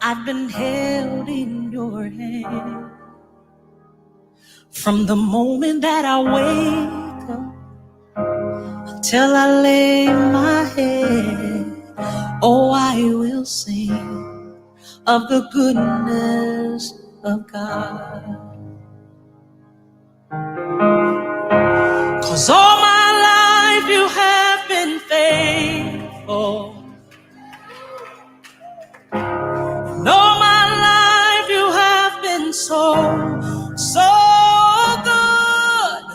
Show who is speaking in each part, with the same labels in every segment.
Speaker 1: I've been held in your hand. From the moment that I wake up until I lay my head, oh, I will sing of the goodness of God. 'Cause all my life you have been faithful. And all my life you have been so, so good.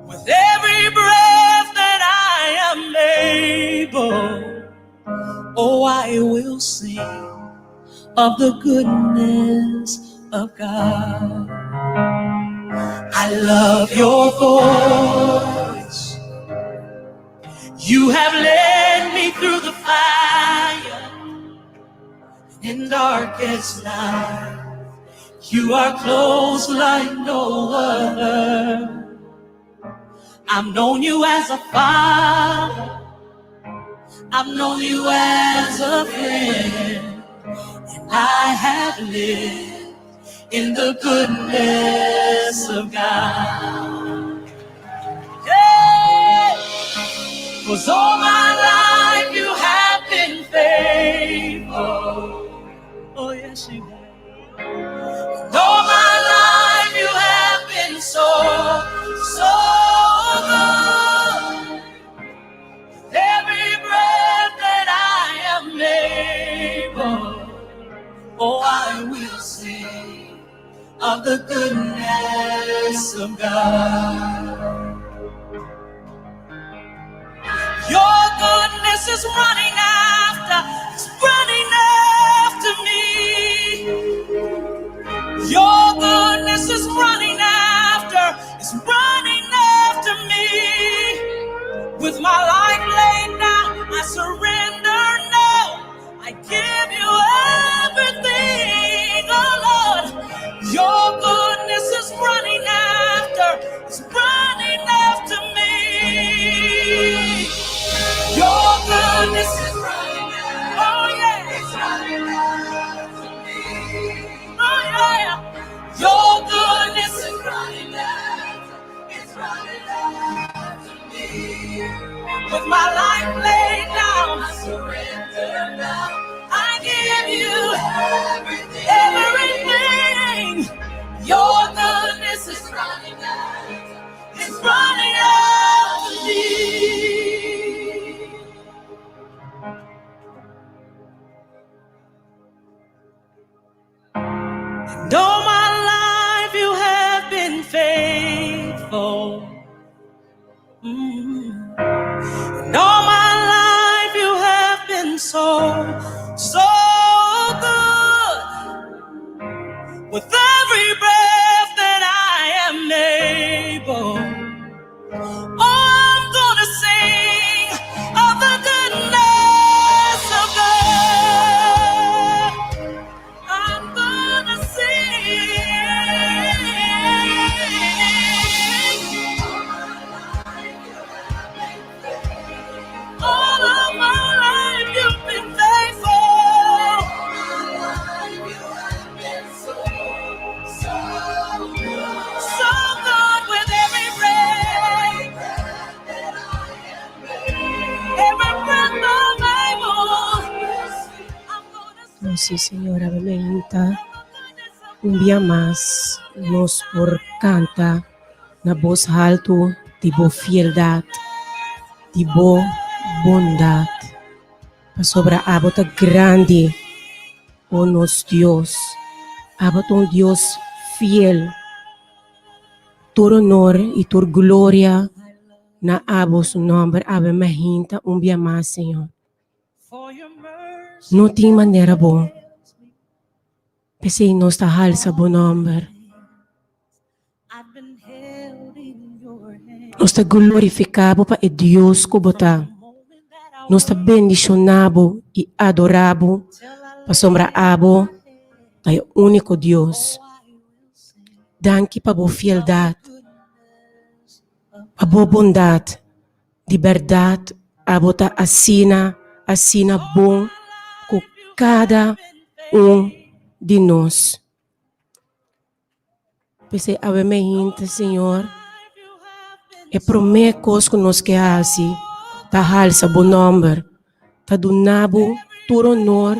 Speaker 1: With every breath that I am able, oh, I will sing of the goodness of God. I love your voice. You have led me through the fire in darkest night. You are close like no other. I've known you as a father. I've known you as a friend. And I have lived in the goodness of God. Yeah! 'Cause all my life you have been faithful. Oh, yes, you have. And all my life you have been so, so good. Every breath that I am able, oh, I will sing of the goodness of God. Your goodness is running after, it's running after me. Your goodness is running after, it's running after me. With my life laid down, I surrender now. I give you everything, oh Lord. Your goodness is running after, it's running after me. Your goodness is running after, oh yeah, it's running after me. Oh yeah, your goodness is running after, it's running after me. With my life laid down, I surrender now. I give you everything. Everything. Your goodness is running after, it's running after me. And all my life you have been faithful. And all my life you have been so, so good. With every breath that I am able, oh, I'm gonna sing of the goodness of God. I'm gonna sing. All of my life you've been faithful. So good with every breath, every breath I'm able. I'm gonna
Speaker 2: Oh, sí, Señor, awe mainta un bia mas nos por kanta na bos haltu di bo fieldat, di bo bondat. Pasobra abo ta grandi, o nos Dios. Abo ta un Dios fiel. Tur honor i tur gloria na abo su nòmber. Awe mainta un bia mas, Señor.
Speaker 1: For your mercy
Speaker 2: No tin manera bo. P'esei nos ta halsa bo nòmber.
Speaker 1: I've been held in your hand.
Speaker 2: Nos ta glorifiká bo pa e Dios ku bo ta. Nos ta bendishoná bo i adorá bo pasobra abo ta e úniko Dios. Danki pa bo fieldat, pa bo bondat. Di bèrdat abo ta asina, asina bon ku kada un di nos. P'esei awe meinta, Señor, e promé kos ku nos ke hasi ta halsa bo nòmber, ta duna bo tur honor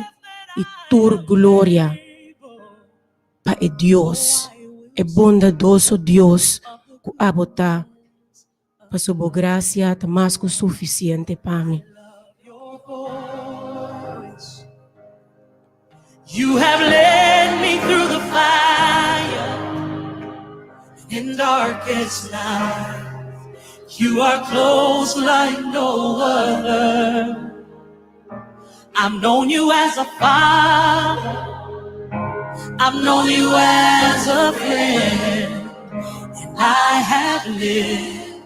Speaker 2: i tur gloria pa e Dios, e bondadoso Dios ku abo ta, pasobra bo grasia ta mas ku sufisiente pa mi.
Speaker 1: You have led me through the fire in darkest night. You are close like no other. I've known you as a father. I've known you as a friend. And I have lived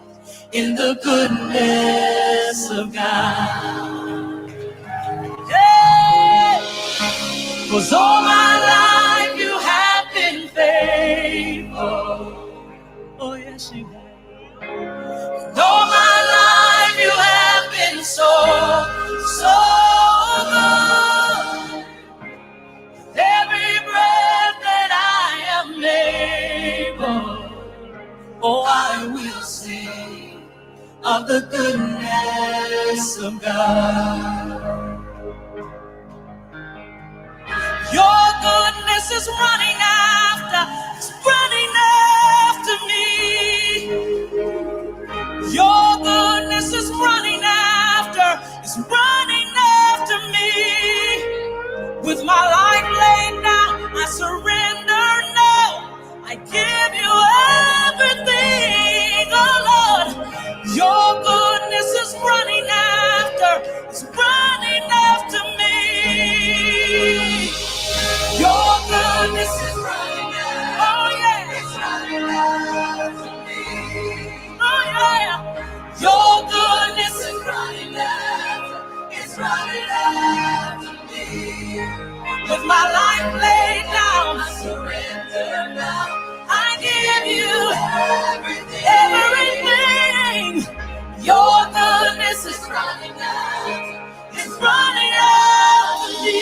Speaker 1: in the goodness of God. Hey! Cause all my life you have been faithful. Oh, yes, you have. And all my life you have been so, so good. Every breath that I am able, oh, I will sing of the goodness of God. Your goodness is running after, it's running after me. Your goodness is running after, it's running after me. With my life laid down, I surrender now. I give you everything, oh Lord. Your goodness is running after, it's running after me. Your goodness is running after, oh yeah, it's running after me. Oh yeah, your goodness is running after, it's running after me. With my life laid down, I surrender now. I give you everything. Everything. Your goodness is running after, it's running after me.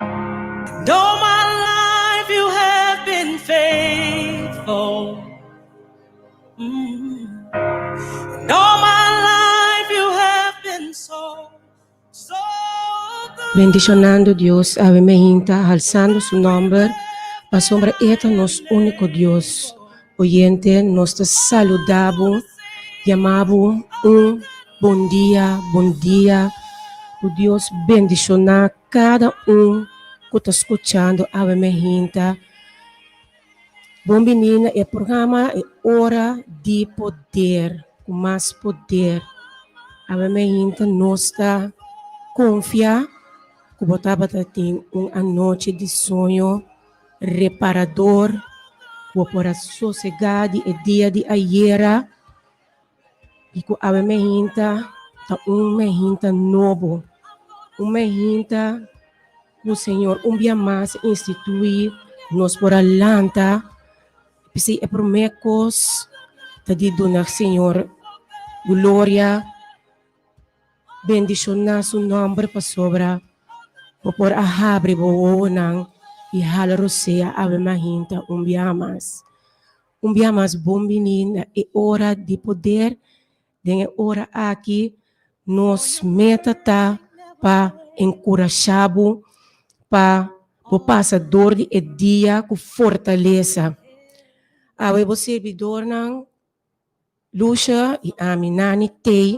Speaker 1: And all my life you have been faithful. And all my life you have been so, so good.
Speaker 2: Bendishonando Dios awe meinta, halsando su nòmber, pasobra E ta nos úniko Dios. Oyente, nos ta saludá bo, yama bo un bon dia, bon dia. Ku Dios bendishoná kada un ku ta skuchando awe meinta. Bon bini na e programa E Ora di Poder, ku mas poder. Awe meinta nos ta konfia ku bo tabata tin un anochi di soño reparador, ku bo por a sosegá di e dia di ayera i ku awe meinta ta un meinta nobo, un meinta ku Señor un bia mas instituí nos por a lanta. P'esei e promé kos ta di duna Señor gloria, bendishoná su nòmber pasobra bo por a habri bo wowonan i hala rosea awe mahinta un bia mas. Un bia mas bon bini na e ora di poder. Den e ora aki nos meta ta pa enkurashá bo pa bo pasa dor di e dia ku fortalesa. Awe bo sirbidornan Lucia i ami Nani t'ei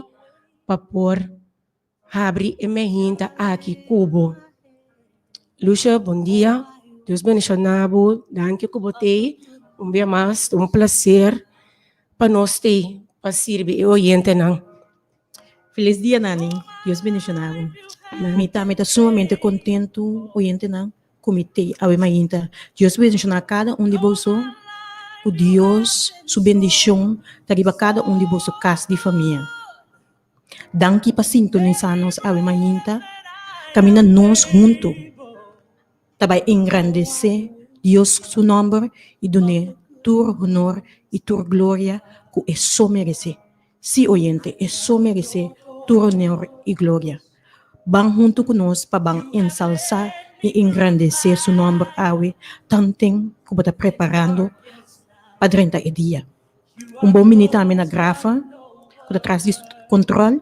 Speaker 2: pa por habri e mehinta aki ku bo. Lucia, bon dia. Dios bendiciona bo. Danki ku bo t'ei. Un bia mas, ta un placer pa nos t'ei pa sirbi e oyentenan.
Speaker 3: Felis dia Nani. Dios bendiciona bo. Mi tambe ta sumamente contento, oyentenan, ku mi t'ei awe mainta. Dios bendiciona kada un di boso. Ku Dios su bendicion ta riba kada un di boso kas di famia. Danki pa sintonisá nos awe mainta. Kaminda nos huntu ta bai engrandesé Dios su nòmber i dun'é tur honor i tur gloria ku e so meresé. Sí, oyente, e so meresé tur honor i gloria. Ban huntu ku nos pa ban ensalsá i engrandesé su nòmber awe tanten ku bo ta preparando pa drenta e dia. Un bon bini tambe na Grafa ku ta tras di kontròl.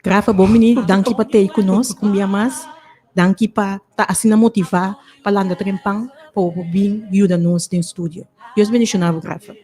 Speaker 3: Grafa bon bini, danki pa tei ku nos un bia mas. Danki pa ta asina motivá pa landa trempan pa bo por bin yuda nos den studio. Dios bendishoná bo Grafa.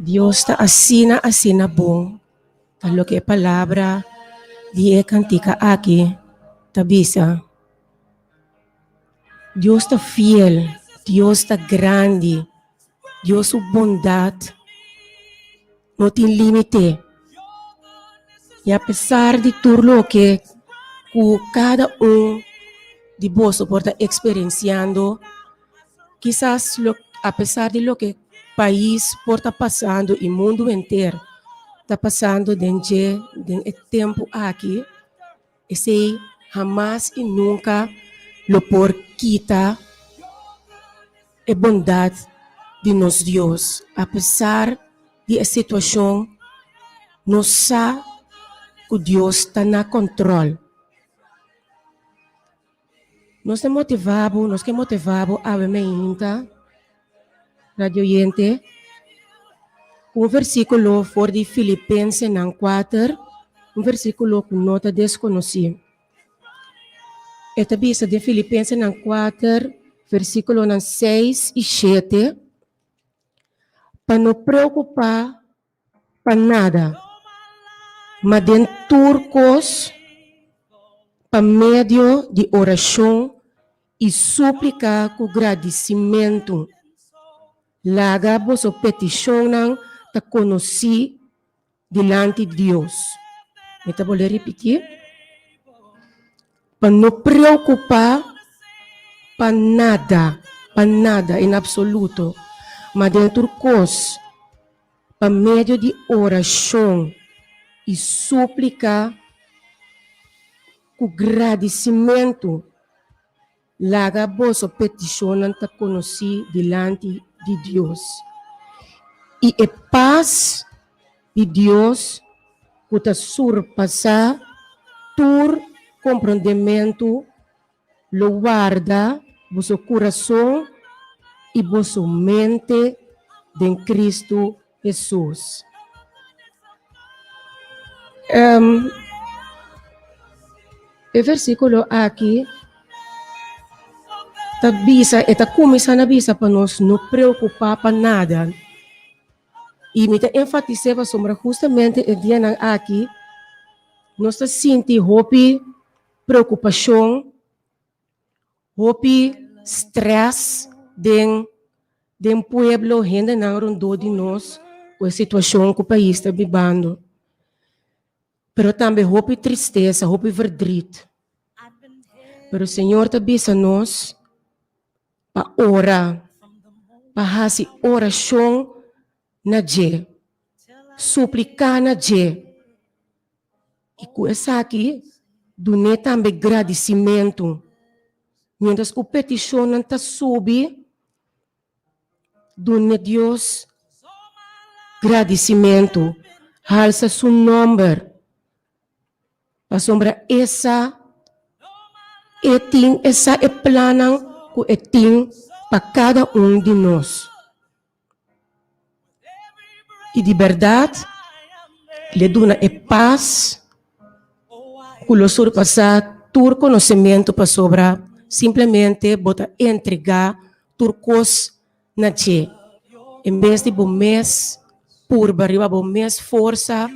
Speaker 2: Dios ta asina asina bon, ta loke e palabra di e kantika aki ta bisa. Dios ta fiel, Dios ta grandi, Dios su bondat no tin límite. I apesar di tur loke ku kada un di boso por ta eksperensiando, Kisas lo apesar di loke pais por ta pasando i mundu henter ta pasando den dje den e tempu aki, esei hamas i nunka lo por kita e bondat di nos Dios. Apesar di e situashon, nos sa ku Dios ta na kòntròl. Nos ta motivá bo, nos ke motivá bo awe mainta, radio oyente, ku un versíkulo for di Filipensenan kuater, un versíkulo ku no ta deskonosí. E ta bisa den Filipensenan kuater, versíkulonan seis i shete, Pa no preokupá pa nada, ma den tur kos pa medio di orashon i súplika ku gradisimentu, laga boso petishonnan ta konosí dilanti Dios. Mi ta bolbe ripití, Pa no preokupá pa nada, pa nada en absoluto, ma den tur kos, pa medio di orashon i súplika ku gradisimentu, laga boso petishonnan ta konosí dilanti di Dios. I e pas di Dios ku ta surpasá tur komprondementu lo warda boso kurason i boso mente den Kristu Hesus. E versíkulo aki ta bisa, e ta kuminsá na bisa pa nos no preokupá pa nada. I mi ta enfatis'é pasobra hustamente e dianan aki nos ta sinti hopi preokupashon, hopi stress den den pueblo, hendenan rondó di nos ku e situashon ku pais ta bibando. Pero tambe hopi tristesa, hopi verdriet. Pero Señor ta bisa nos pa ora, pa hasi orashon na dje, supliká na dje. I ku esaki dun'é tambe gradisimentu. Miéntras ku petishonnan ta subi, dun'é Dios gradisimentu, halsa su nòmber, pasobra e sa e tin, e sa e plannan ku e tin pa kada un di nos. I di bèrdat le duna e pas ku lo surpasá tur konosementu pasobra simplemente bo ta entregá tur kos na dje. En bes di bo mes purba riba bo mes forsa,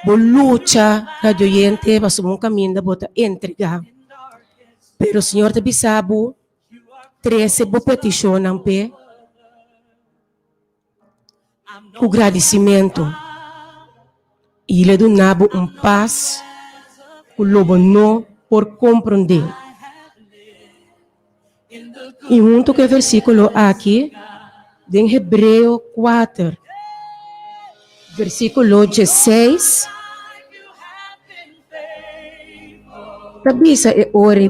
Speaker 2: bo lucha radio oyente pasobra un kaminda bo ta entregá. Pero Señor ta bisa bo. Trese bo petishonnan p'e ku gradisimentu, i lo duna bo un pas. ku lo bo no por komprondé. I huntu ku e versíkulo aki, den Hebreo 4, versíkulo 16, ta bisa e ora,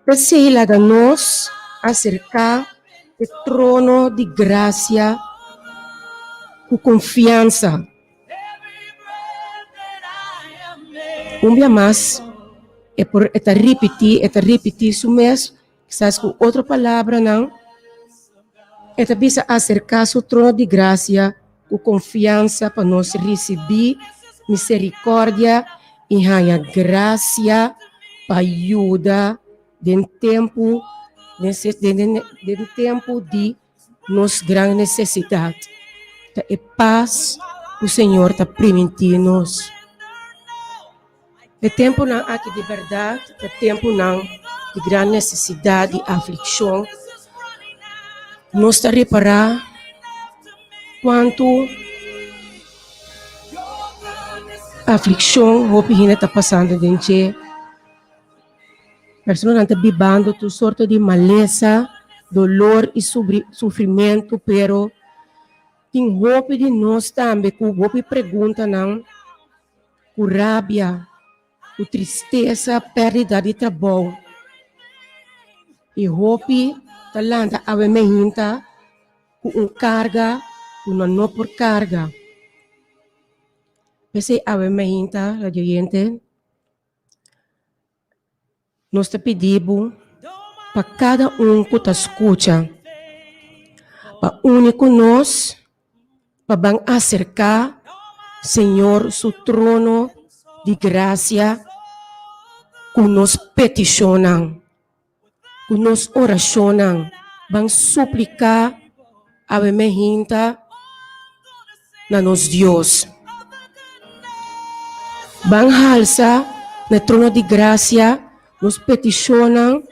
Speaker 2: P'esei laga nos aserká e trono di grasia ku konfiansa. Un bia mas e por e ta ripití, e ta ripití su mes, kisas ku otro palabranan, e ta bisa aserká su trono di grasia ku konfiansa pa nos risibí miserikòrdia i haña grasia pa yuda den tempu den tempu di nos gran nesesidat. Ta e pas ku Señor ta primintí nos. E tempunan aki di bèrdat ta tempunan di gran nesesidat, di aflikshon. Nos ta ripará kuantu aflikshon hopi hende ta pasando den dje. Personanan ta bibando tur sorto di malesa, dolor i sufrimentu, pero tin hopi di nos tambe ku hopi preguntanan. Ku rabia, ku tristesa, pèrdida di trabou. I hopi ta lanta awe meinta ku un karga ku nan no por karga. P'esei awe meinta, radio oyente, nos ta pidi bo pa kada un ku ta skucha, pa uni ku nos pa ban aserká Señor su trono di grasia ku nos petishonnan, ku nos orashonnan. Ban supliká awe mehinta na nos Dios. Ban halsa na e trono di grasia nos petishonnan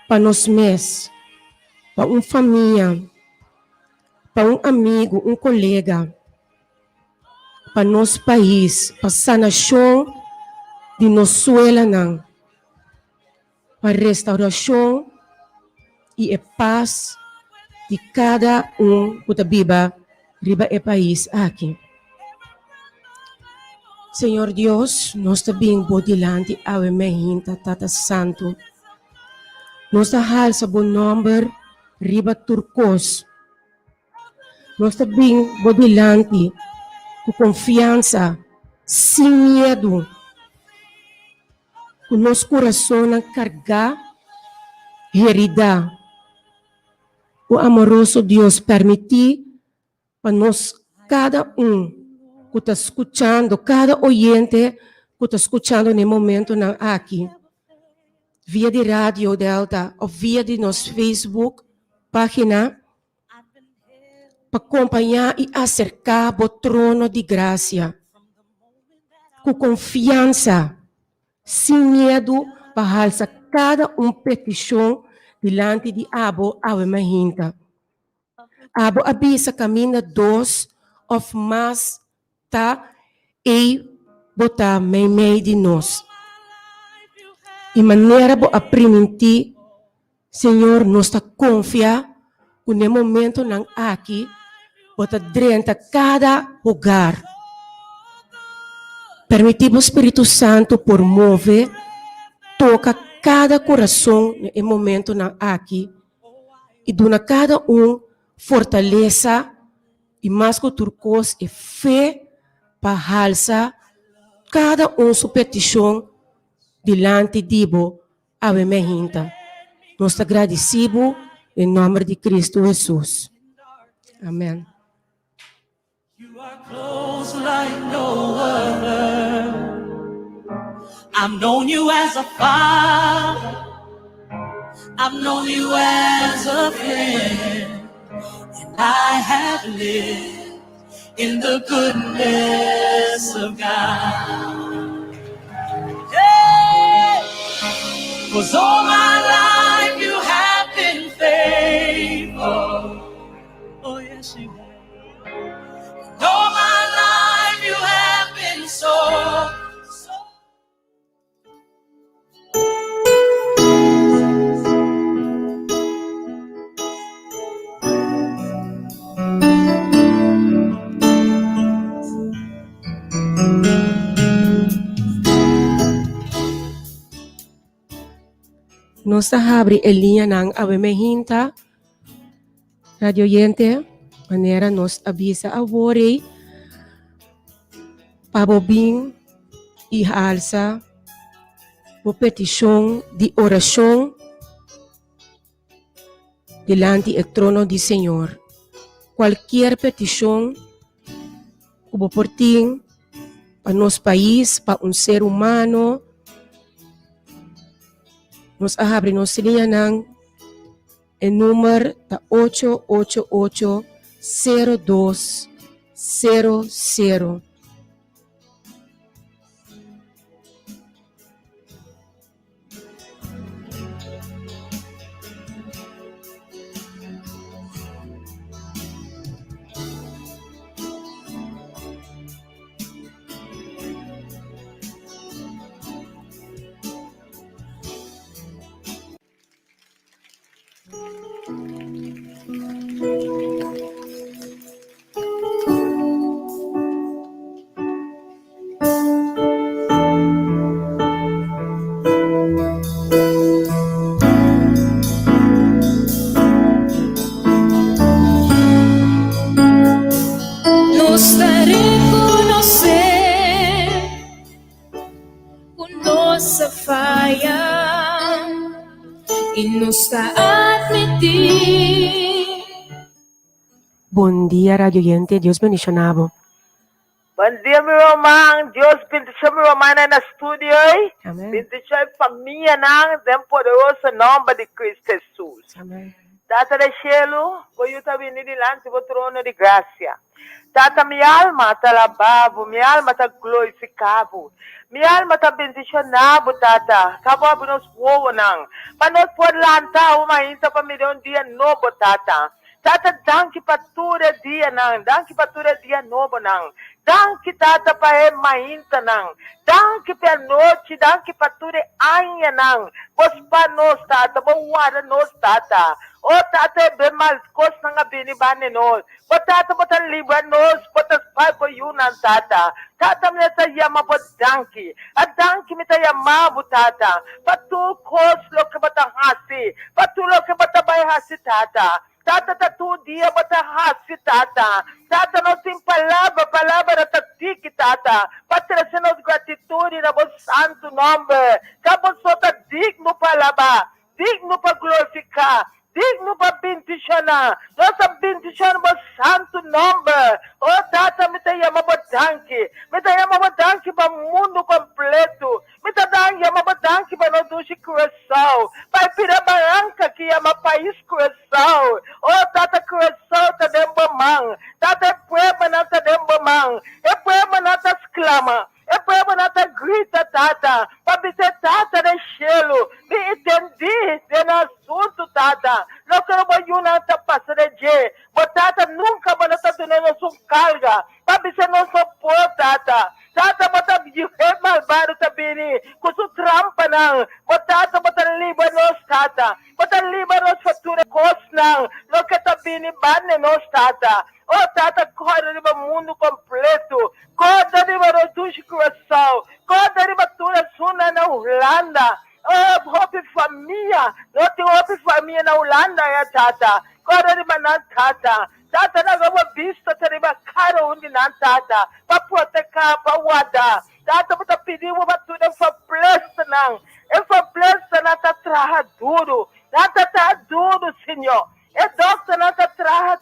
Speaker 2: pa nos mes, pa un famia. Pa un amigu, un kolega, pa nos pais, pa sanashon di nos suelanan, pa restaurashon i e pas di kada un ku ta biba riba e pais aki. Señor Dios, nos ta bin bo dilanti awe meinta, Tata Santu. Nos ta halsa bo nòmber riba tur kos. Nos ta bin bo dilanti ku konfiansa, sin miedu, ku nos kurasonnan kargá, heridá. O amoroso Dios, permití pa nos kada un ku ta skuchando, kada oyente ku ta skuchando na e momentonan aki, via di Radio Delta òf via di nos Facebook página, pa kompañá i aserká bo trono di grasia ku konfiansa, sin miedu pa halsa kada un petishon dilanti di abo awe mainta. Abo a bisa kaminda dos òf mas ta ei bo ta meimei di nos. I manera bo a primintí, Señor, nos ta konfia ku n'e momentonan aki bo ta drenta kada hogar. Permití bo Spiritu Santu por move, toka kada kurason na e momentonan aki i duna kada un fortalesa i mas ku tur kos e fe pa halsa kada un su petishon dilanti di bo awe mehinta. Nos ta gradisí bo den nòmber di Kristu Hesus. Amèn.
Speaker 1: You are close like no other. I've known you as a father. I've known you as a friend. And I have lived in the goodness of God. Hey! 'Cause all my life you have been faithful. Oh, yes, you have. All my life you have been so, so.
Speaker 2: Nos ta habri e liñanan awe mehinta, radio oyente, manera nos a bisa awor ei, pa bo bin i alsa bo petishon di orashon dilanti e trono di Señor. Kualkier petishon ku bo por tin pa nos pais, pa un ser humano, nos a habri nos liñanan. E number ta ocho ocho ocho sero dos sero sero.
Speaker 1: Nos ta rekonosé ku nos a faya i nos ta atmití.
Speaker 2: Bon dia radio oyente, Dios bendiciona bo.
Speaker 4: Bon dia mi ruman, Dios bendicion mi rumannan na studio ey,
Speaker 2: Amen.
Speaker 4: bendicion e famianan den poderoso nomber di Cristo Jesus.
Speaker 2: Amen.
Speaker 4: Tata den cielo, bo yu ta bini dilanti bo trono di gracia. Tata mi alma ta alaba bo, mi alma ta glorifica bo, mi alma ta bendiciona bo Tata, ka bo abri nos wowonan pa nos por lanta awe mainta pa mira un dia nobo Tata. Tata danki pa tur e dianan, danki pa tur e dia nobonan, danki Tata pa e maintanan, danki pa e anochi, danki pa tur e añanan bo spa nos Tata, bo warda nos Tata. O Tata e be mal cosnan a bini banda nos, Bo Tata, bo ta libra nos, bo ta spar bo yunan, Tata. Tata, mi ta yama bo danki. A danki mi ta yama bo, Tata, pa tur kos loke bo ta hasi, pa tur loke bo ta bai hasi, Tata. Tata, ta tur dia bo ta hasi, Tata. Tata, nos tin palabra, palabra ta tiki, Tata, pa trese nos gratitut na bo santu nòmber. Ka bo so ta digno pa alabá, Digno pa glorifiká, digno pa bendishoná. Nos a bendishona bo santu nòmber. O Tata, mi ta yama bo danki. Mi ta yama bo danki pa mundu kompletu. Mi ta yama bo danki pa nos dushi Curaçao, pa e pida baranka ki yama pais Curaçao. O Tata, Curaçao ta den bo man. Tata, e pueblonan ta den bo man. E pueblonan ta sklama. E pueblonan ta grita, Tata, pa bis'é Tata den shelu, mi intendí den nan asuntu, Tata, loke lo bo yunan ta pasa den dje. Bo Tata, nunka bo no ta duna nos un karga, pa bis'é nos no por, Tata. Tata, bo ta e malbado ta bini ku su trampanan. Bo Tata, bo ta libra nos, Tata. Bo ta libra nos for tur e kosnan loke ta bini banda nos, Tata. O Tata, kòrda riba mundu kompletu. Kòrda riba nos dushi Curaçao. Kòrda riba tur esunnan na Hulanda. O, hopi famia. No tin hopi famia na Hulanda ya, Tata. Kòrda riba nan, Tata. Tata, laga bo bista ta riba kada un di nan, Tata, pa proteká, pa warda. Tata, bo ta pidi bo pa tur e fablesanan. E fablesanan ta traha duru. Nan ta traha duru, Señor. E dokternan ta traha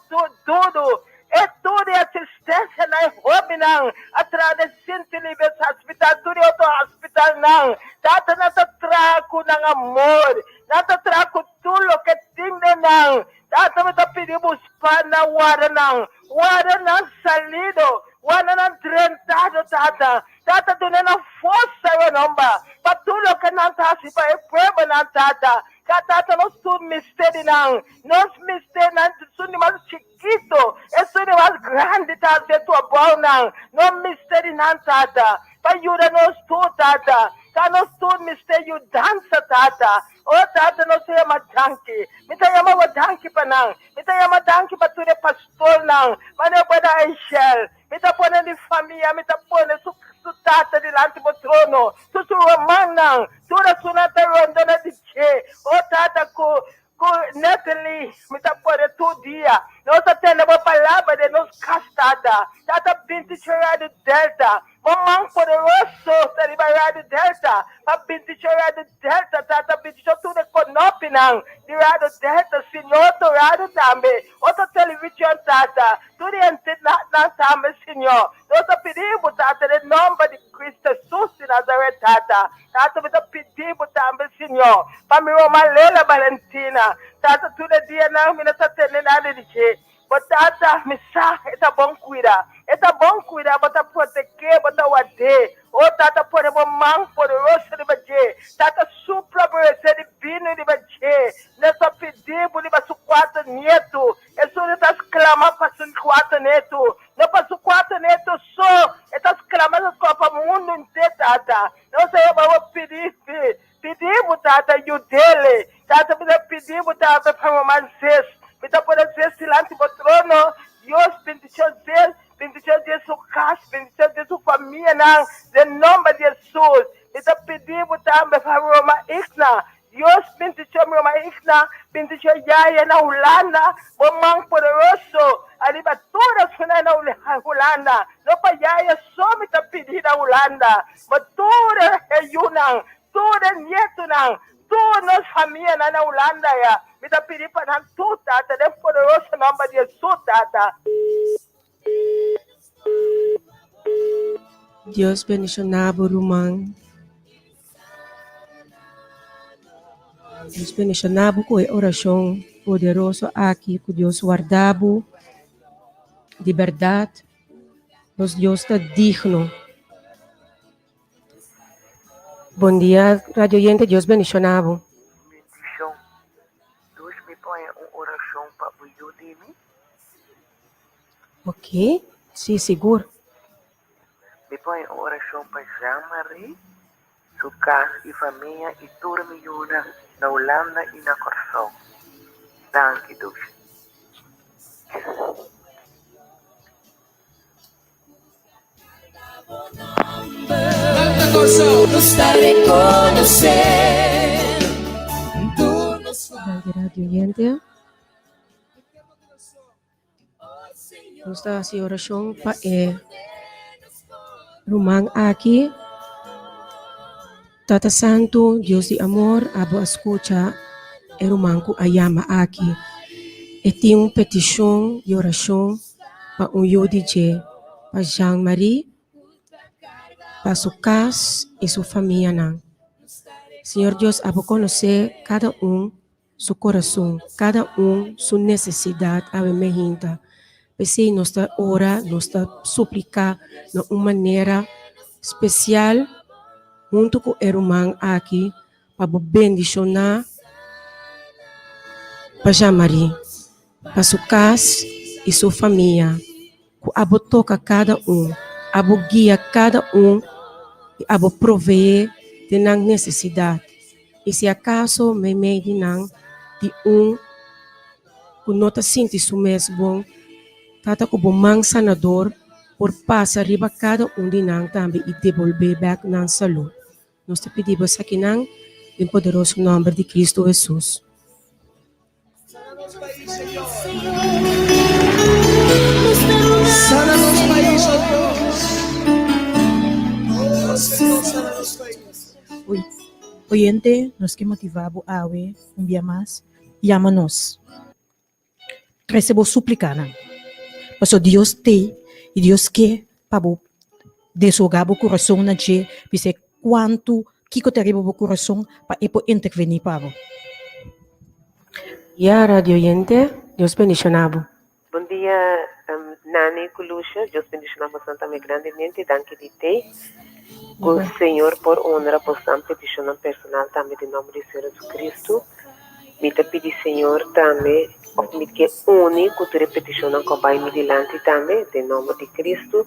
Speaker 4: duru. E tur e asistencia na e hobennan a traha den Sint Elibes Hospital, tur e otro hospitalnan. Tata nan ta traha cu nan amor. Nan ta traha cu tur loke tin den nan. Tata mi ta pidi bo spa nan, warda nan. Warda nan salido, warda nan drentado, Tata. Tata duna nan forsa, Renomba, pa tur loke nan ta haci pa e pueblonan, Tata. Ka tata nos tur mester di nan. Nos mester nan esun di mas chikito, esun di mas grandi ta hasi e trabounan. Nos mester di nan, Tata, pa yuda nos tur, Tata. Ka nos tur mester yudansa, Tata. O Tata, nos ta yama danki. Mi ta yama bo danki pa nan. Mi ta yama danki pa tur e pastornan, manera bo da Angel. Mi ta pone mi famia, mi ta pone su su tata dilanti bo trono, su su rumannan, tur esunnan ta rondona di. dje. O Tata, ku ku Natalie mi ta pone tur dia. Nos ta tende bo palabra den nos kas, Tata. Tata, binti Radio Delta. Bo man poderoso ta riba Radio Delta. Pa binti Radio Delta, Tata, binti tur e konopinan di Radio Delta, Señor, otro radio tambe, otro television, Tata. Tur e antenanan tambe, Señor. Nos ta pidi bo, Tata, den nomber di Cristo Jesus di Nazaret, Tata. Tata, mi ta pidi bo tambe, Señor, pa mi ruman Lela Valentina. Tata, tur e dianan mi no ta tende nada di dje. Bo Tata, mi sa, e ta bon cuida. E ta bon cuida, bo ta protegé, bo ta ward'é. O Tata, pone bo man poderoso riba dje. Tata, supla bo rese divino riba dje. Nos ta pidi bo riba su cuatro nieto. Esun ta sclama pa su cuatro nieto. No pa su cuatro nieto so, e ta sclama pa mundo henter, Tata. Nos ta yama bo pidi, pidi bo, Tata, yud'el. Tata, mi ta pidi bo, Tata, pa ruman Zes. Mi ta pone Zes dilanti bo trono. Dios, bendicion Zes, bendicion den su cas, bendicion den su famianan, den nomber di Jesus. Mi ta pidi bo tambe pa ruman Igna. Dios bendicion mi ruman Igna, bendicion Yaya na Hulanda, bo man poderoso ariba tur esnan na Hulanda. No pa Yaya so mi ta pidi na Hulanda, ma tur e yunan, tur e nietonan, tur nos famianan na Hulanda ya. Mi ta pidi pa nan tur, Tata, den poderoso nomber di Jesus, Tata.
Speaker 2: Dios bendiciona bo ruman. Dios bendiciona bo cu e oracion poderoso aki, cu Dios warda bo. Di berdad, nos Dios ta digno. Bon dia, radio oyente, Dios bendiciona bo.
Speaker 5: Bendicion. Dios mi pone un oracion pa bo yudi mi.
Speaker 2: Ok, si, sigur.
Speaker 5: Mi pone un orashon pa Jean Marie, su kas i famia i tur mi yunan na Hulanda i na Kòrsou. Danki Dushi.
Speaker 2: Danki radio oyente. Nos ta hasi orashon pa e ruman aki. Tata Santu, Dios di amor, abo a skucha e ruman ku a yama aki. E tin un petishon di orashon pa un yu di dje, pa Jean Marie, pa su kas i su famianan. Señor Dios, abo konosé kada un su corazon, cada un su necesidad awe mehinta. P'esey nos ta ora, nos ta suplica na un manera special hunto cu e ruman aki pa bo bendiciona pa Jean-Marie, pa su cas y su famia. Cu abo toca cada un, abo guia cada un y abo provee den nan necesidad. Y si acaso meimei di nan tin un cu no ta sinti su mes bon, Tata cu bo man sanador por pasa riba cada un di nan tambe y debolbe bek nan salud. Nos ta pidi bo esakinan den poderoso nomber di Cristo Jesus.
Speaker 6: Sana nos pais, oh Dios. Oh Señor, sana nos pais.
Speaker 3: Oyente, nos ke motivá bo awe un bia mas, yama nos. Trese bo súplikanan, pasobra Dios t'ei i Dios ke pa bo deshogá bo kurason na dje, bis'é kuantu kiko ta riba bo kurason pa e por intervení pa bo.
Speaker 2: Ya radio oyente, Dios bendiciona bo.
Speaker 5: Bon dia Nani ku Lucia, Dios bendiciona bosan tambe grandemente, danki di tei. Ku Señor por honra bosan peticionnan personal tambe den nomber di Señor Jesucristo. Mi ta pidi Señor tambe of mi ke uni ku tur e peticionnan ku a bai mi dilanti tambe den nomber di Cristo.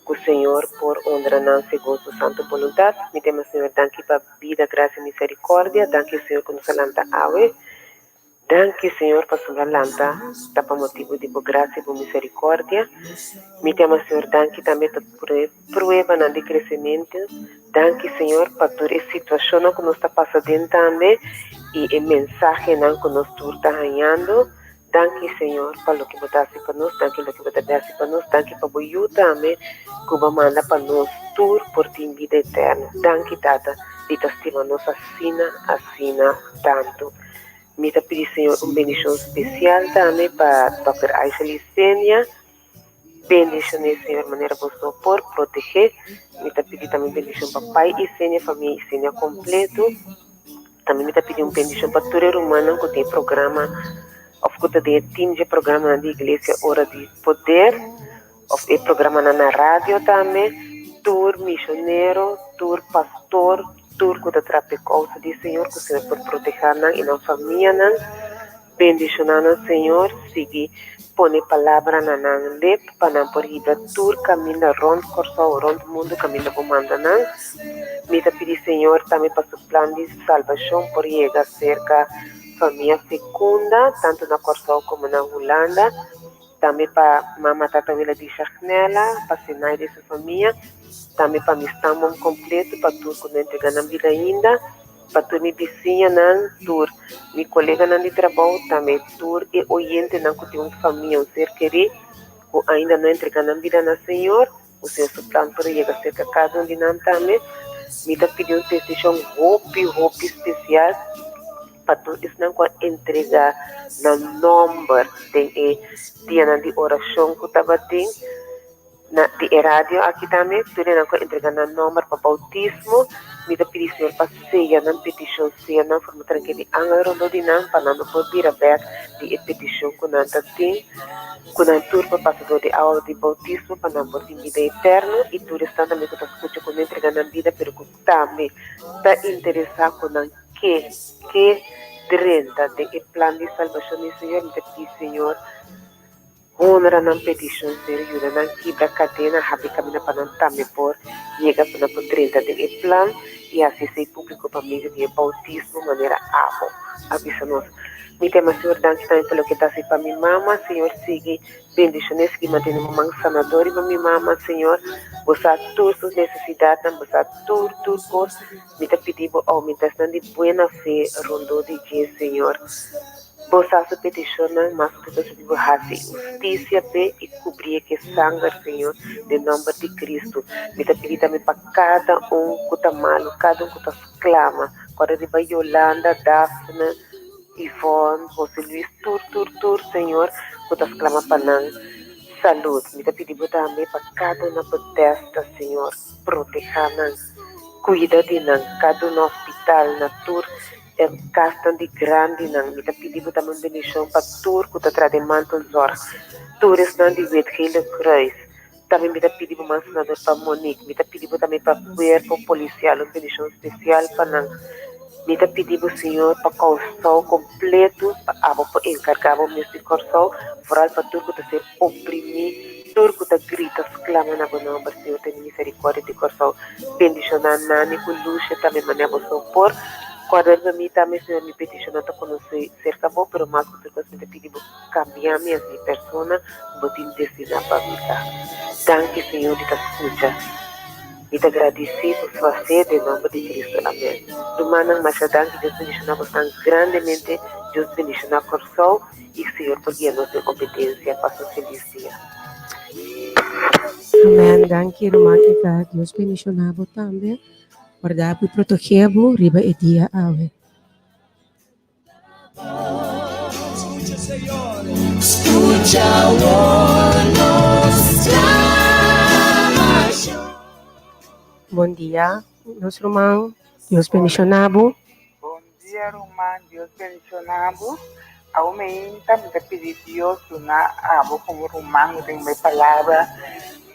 Speaker 5: Ku Señor por honra nan segun su santo boluntad. Mi ta yama Señor danki pa bida, gracia y misericordia. Danki Señor ku nos a lanta awe. Danki Señor pasobra lanta ta pa motibu di bo gracia y bo misericordia. Mi ta yama Señor danki tambe pa tur e pruebanan di crecemento. Danki Señor pa tur e situacionnan cu nos ta pasa den tambe. I e mensahenan ku nos tur ta hañando. Danki Señor pa loke bo ta hasi pa nos, danki loke bo ta bai hasi pa nos, danki pa bo Yu tambe ku bo a manda pa nos tur por tin bida eterno. Danki Tata di ta stima nos asina, asina tantu. Mi ta pidi Señor un bendishon spesial tambe pa Dòkter Aisha Licenia. Bendishoné Señor manera bo so por protegé. Mi ta pidi tambe bendishon pa Pai Isenia, famia Isenia kompleto. Tambe mi ta pidi un bendishon pa tur e rumannan ku tin e programa òf ku ta den e tim dje programanan di iglesia Ora di Poder òf e programanan na radio tambe. Tur mishonero, tur pastor, tur ku ta traha pa e kousa di Señor, ku Señor por protehá nan i nan famianan. Bendishoná nan Señor, sigui pone palabra na nan lip pa nan por hiba tur kaminda rònt Kòrsou, rònt mundu kaminda bo manda nan. Mi ta pidi Señor tambe pa su plan di salbashon por yega serka famia Fecunda, tantu na Kòrsou komo na Hulanda. Tambe pa mama, tata, wela di Shagnella, pa Senaida i su famia. Tambe pa mi stamboom kompleto, pa tur ku no entrega nan bida ainda. Pa tur mi bisiñanan, tur mi koleganan di trabou, tambe tur e oyentenan ku tin un famia, un ser kerí, ku ainda no a entrega nan bida na Señor, ku Señor su plan por a yega serka kada un di nan tambe. Mi ta pidi un petishon hopi, hopi spesial pa tur esnan ku a entrega nan nòmber den e dianan di orashon ku tabatin. Na di e radio aki tambe, tur esnan ku a entrega nan nòmber pa boutismo, mi ta pidi Señor pa seya nan petishon, seya nan forma tranke di angel rondó di nan, pa nan no por bira bèk di e petishon ku nan ta tin, ku nan tur por pasa dor di awa di boutismo pa nan por tin bida eterno, i tur esnan tambe ku ta skucha ku no entrega nan bida pero ku tambe ta interesá ku nan ke ke drenta den e plan di salbashon di Señor, mi ta pidi Señor. Honra nan petishon, Señor, yuda nan kibra kadena, habri kaminda pa nan tambe por yega pa nan por drenta den e plan i hasi esei públiko pa medio di e boutismo manera abo a bisa nos. Mi ta yama Señor danki tambe pa loke ta hasi pa mi mama, Señor, sigui bendishon'é, sigui mantene bo man sanador riba mi mama, Señor. Bo sa tur su nesesidatnan, bo sa tur, tur kos. Mi ta pidi bo oumenta esnan di buena fe rondó di dje, Señor. Bo sa su petishonnan, mas ku ta subi bo hasi hustisia p'e i kubrié ku e sanger, Señor, den nòmber di Kristu. Mi ta pidi tambe pa kada un ku ta malu, kada un ku ta sklama, kòrda riba Yolanda, Daphne, Yvonne, José Luis, tur, tur, tur, Señor, ku ta sklama pa nan salud. Mi ta pidi bo tambe pa kada un na Bethesda, Señor, protehá nan, kuida di nan, kada un na hospital, na tur. E kasnan di grandinan, mi ta pidi bo tambe un bendishon pa tur ku ta traha den mantelzorg, tur esnan di Wit Gele Kruis. Tambe mi ta pidi bo man sanador pa Monique. Mi ta pidi bo tambe pa kuerpo polisial, un bendishon spesial pa nan. Mi ta pidi bo, Señor, pa Kòrsou kompleto, pa abo por enkargá bo mes di Kòrsou, foral pa tur ku ta ser oprimí, tur ku ta grita, sklama na bo nòmber, Señor, tene miserikòrdia di Kòrsou. Bendishoná Nani ku Lucia tambe manera bo so por. Kòrda riba mi tambe, Señor, mi petishonnan ta konosé serka bo, pero mas ku tur kos mi ta pidi bo kambia mi as mi persona ku bo tin destiná pa mi ta. Danki, Señor, di ta skucha. Mi ta gradisí bo suasé den nòmber di Cristo. Amèn. Rumannan, masha danki. Dios bendishoná bosnan grandemente. Dios bendishoná Kòrsou i Señor por guia nos den obedensia. Pasa un felis dia.
Speaker 2: Amèn. Danki, ruman Eva. Dios bendishoná bo tambe. Guarda bo i protegé bo riba e dia awe. Bon dia, nos ruman. Dios bendishoná bo.
Speaker 7: Bon dia ruman, Dios bendiciona bo. Awo meinta mi ta pidi Dios duna abo como ruman cu tin e palabra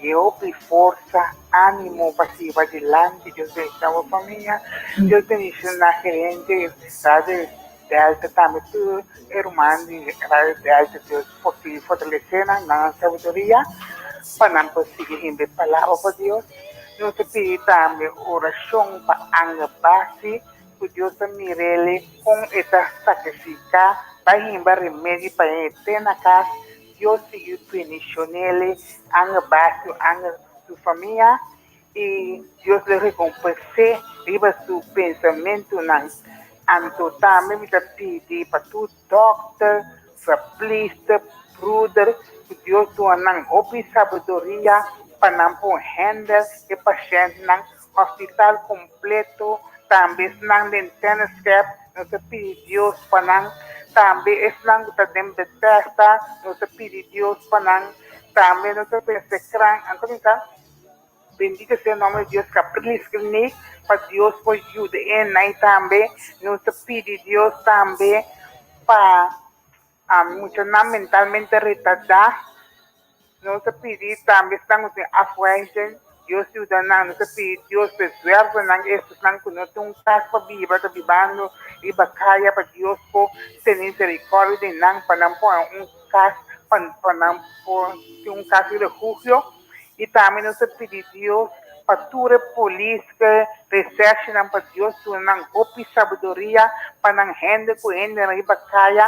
Speaker 7: di hopi forsa, animo pa sigui padilanti. Dios bendiciona bo famia, Dios bendiciona gerente Radio Delta tambe tur e ruman di Radio Delta. Dios por sigui fortalece nan, duna nan sabiduria pa nan por sigui himba e palabra pa Dios. Nos ta pidi tambe oracion pa Anga Basi. Ku Dios ta mir'el kon e ta sakrifiká pa himba remedi pa e te na kas, Dios sigui bendishon'el, anga Basio, anga su famia, i Dios lo rekompens'é riba su pensamentunan. Anto tambe mi ta pidi pa tur dòkter, verpleegster, broeder, ku Dios duna nan hopi sabiduria pa nan por handle e pashèntnan, hospital kompleto, tambe esnan den Tenniscap, nos ta pidi Dios pa nan, tambe esnan ku ta den Bethesda, nos ta pidi Dios pa nan, tambe nos ta pensa kran, anto mi ta. Bendito sea nomber di Dios Capriles Clinic pa Dios por yuda e nai tambe. Nos ta pidi Dios tambe pa muchanan mentalmente retardá. Nos ta pidi tambe esnan ku tin afwijzing, Dios yuda nan. Nos ta pidi Dios pa e zwervernan, esnan ku no tin un kas pa biba, ta bibando riba kaya, pa Dios por tene misericordia di nan, pa nan por haña un kas, pa nan por tin un kas di refugio. I tambe nos ta pidi Dios pa tur e polis ku resershenan pa Dios duna nan hopi sabiduria pa nan hende ku hende riba kaya.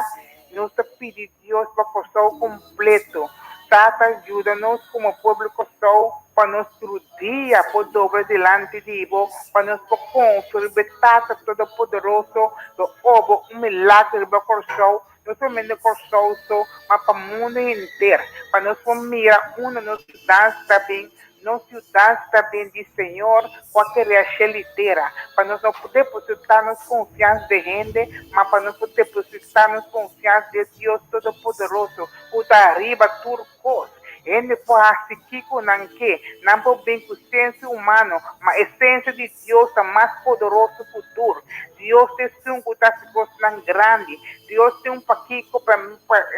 Speaker 7: Nos ta pidi Dios pa Kòrsou kompleto. Tata yuda nos komo pueblo Kòrsou pa nos tur dia por dobla dilanti di bo pa nos por konfia riba e Tata Todopoderoso lo obra un milagro riba Kòrsou. No solamente Kòrsou so, ma pa mundu henter, pa nos por mira unda nos yudansa ta bin, nos yudansa ta bin di Señor ku a krea shel i tera, pa nos no por depositá nos konfiansa den hende, ma pa nos por depositá nos konfiansa den Dios Todopoderoso, ku ta ariba tur kos. Hende por hasi kiko nan ke, nan por bin ku sensia humano, ma e sensia di Dios ta mas poderoso ku tur. Dios ta esun ku ta hasi kosnan grandi. Dios tin un pakiko pa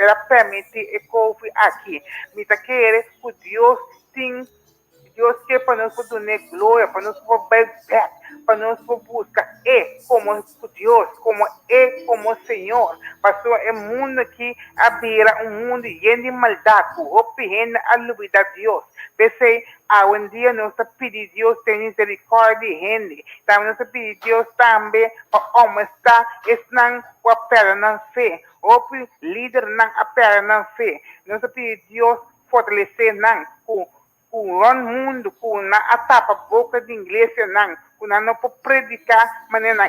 Speaker 7: el a permití e kofi aki. Mi ta kere ku Dios tin Dios ke pa nos por dun'é gloria, pa nos por bai bèk, pa nos por buska E komo Dios, komo E komo Señor. Pasobra e mundu aki a bira un mundu yen di maldat, ku hopi hende a lubidá Dios. P'esei, awendia nos ta pidi Dios ten miserikòrdia di hende. Tambe nos ta pidi Dios tambe pa oumestá esnan ku a pèrdè nan fe. Hopi lidernan a pèrdè nan fe. Nos ta pidi Dios fortalesé nan ku ku rònt mundu ku nan a tapa boka di iglesianan ku nan no por prediká manera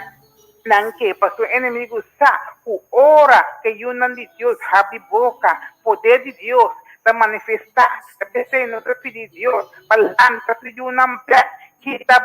Speaker 7: nan ke, pasobra enemigu sa ku ora ku e yunan di Dios habri boka, poder di Dios ta manifestá. Ta p'esei nos ta pidi Dios pa lanta su yunan bèk, kita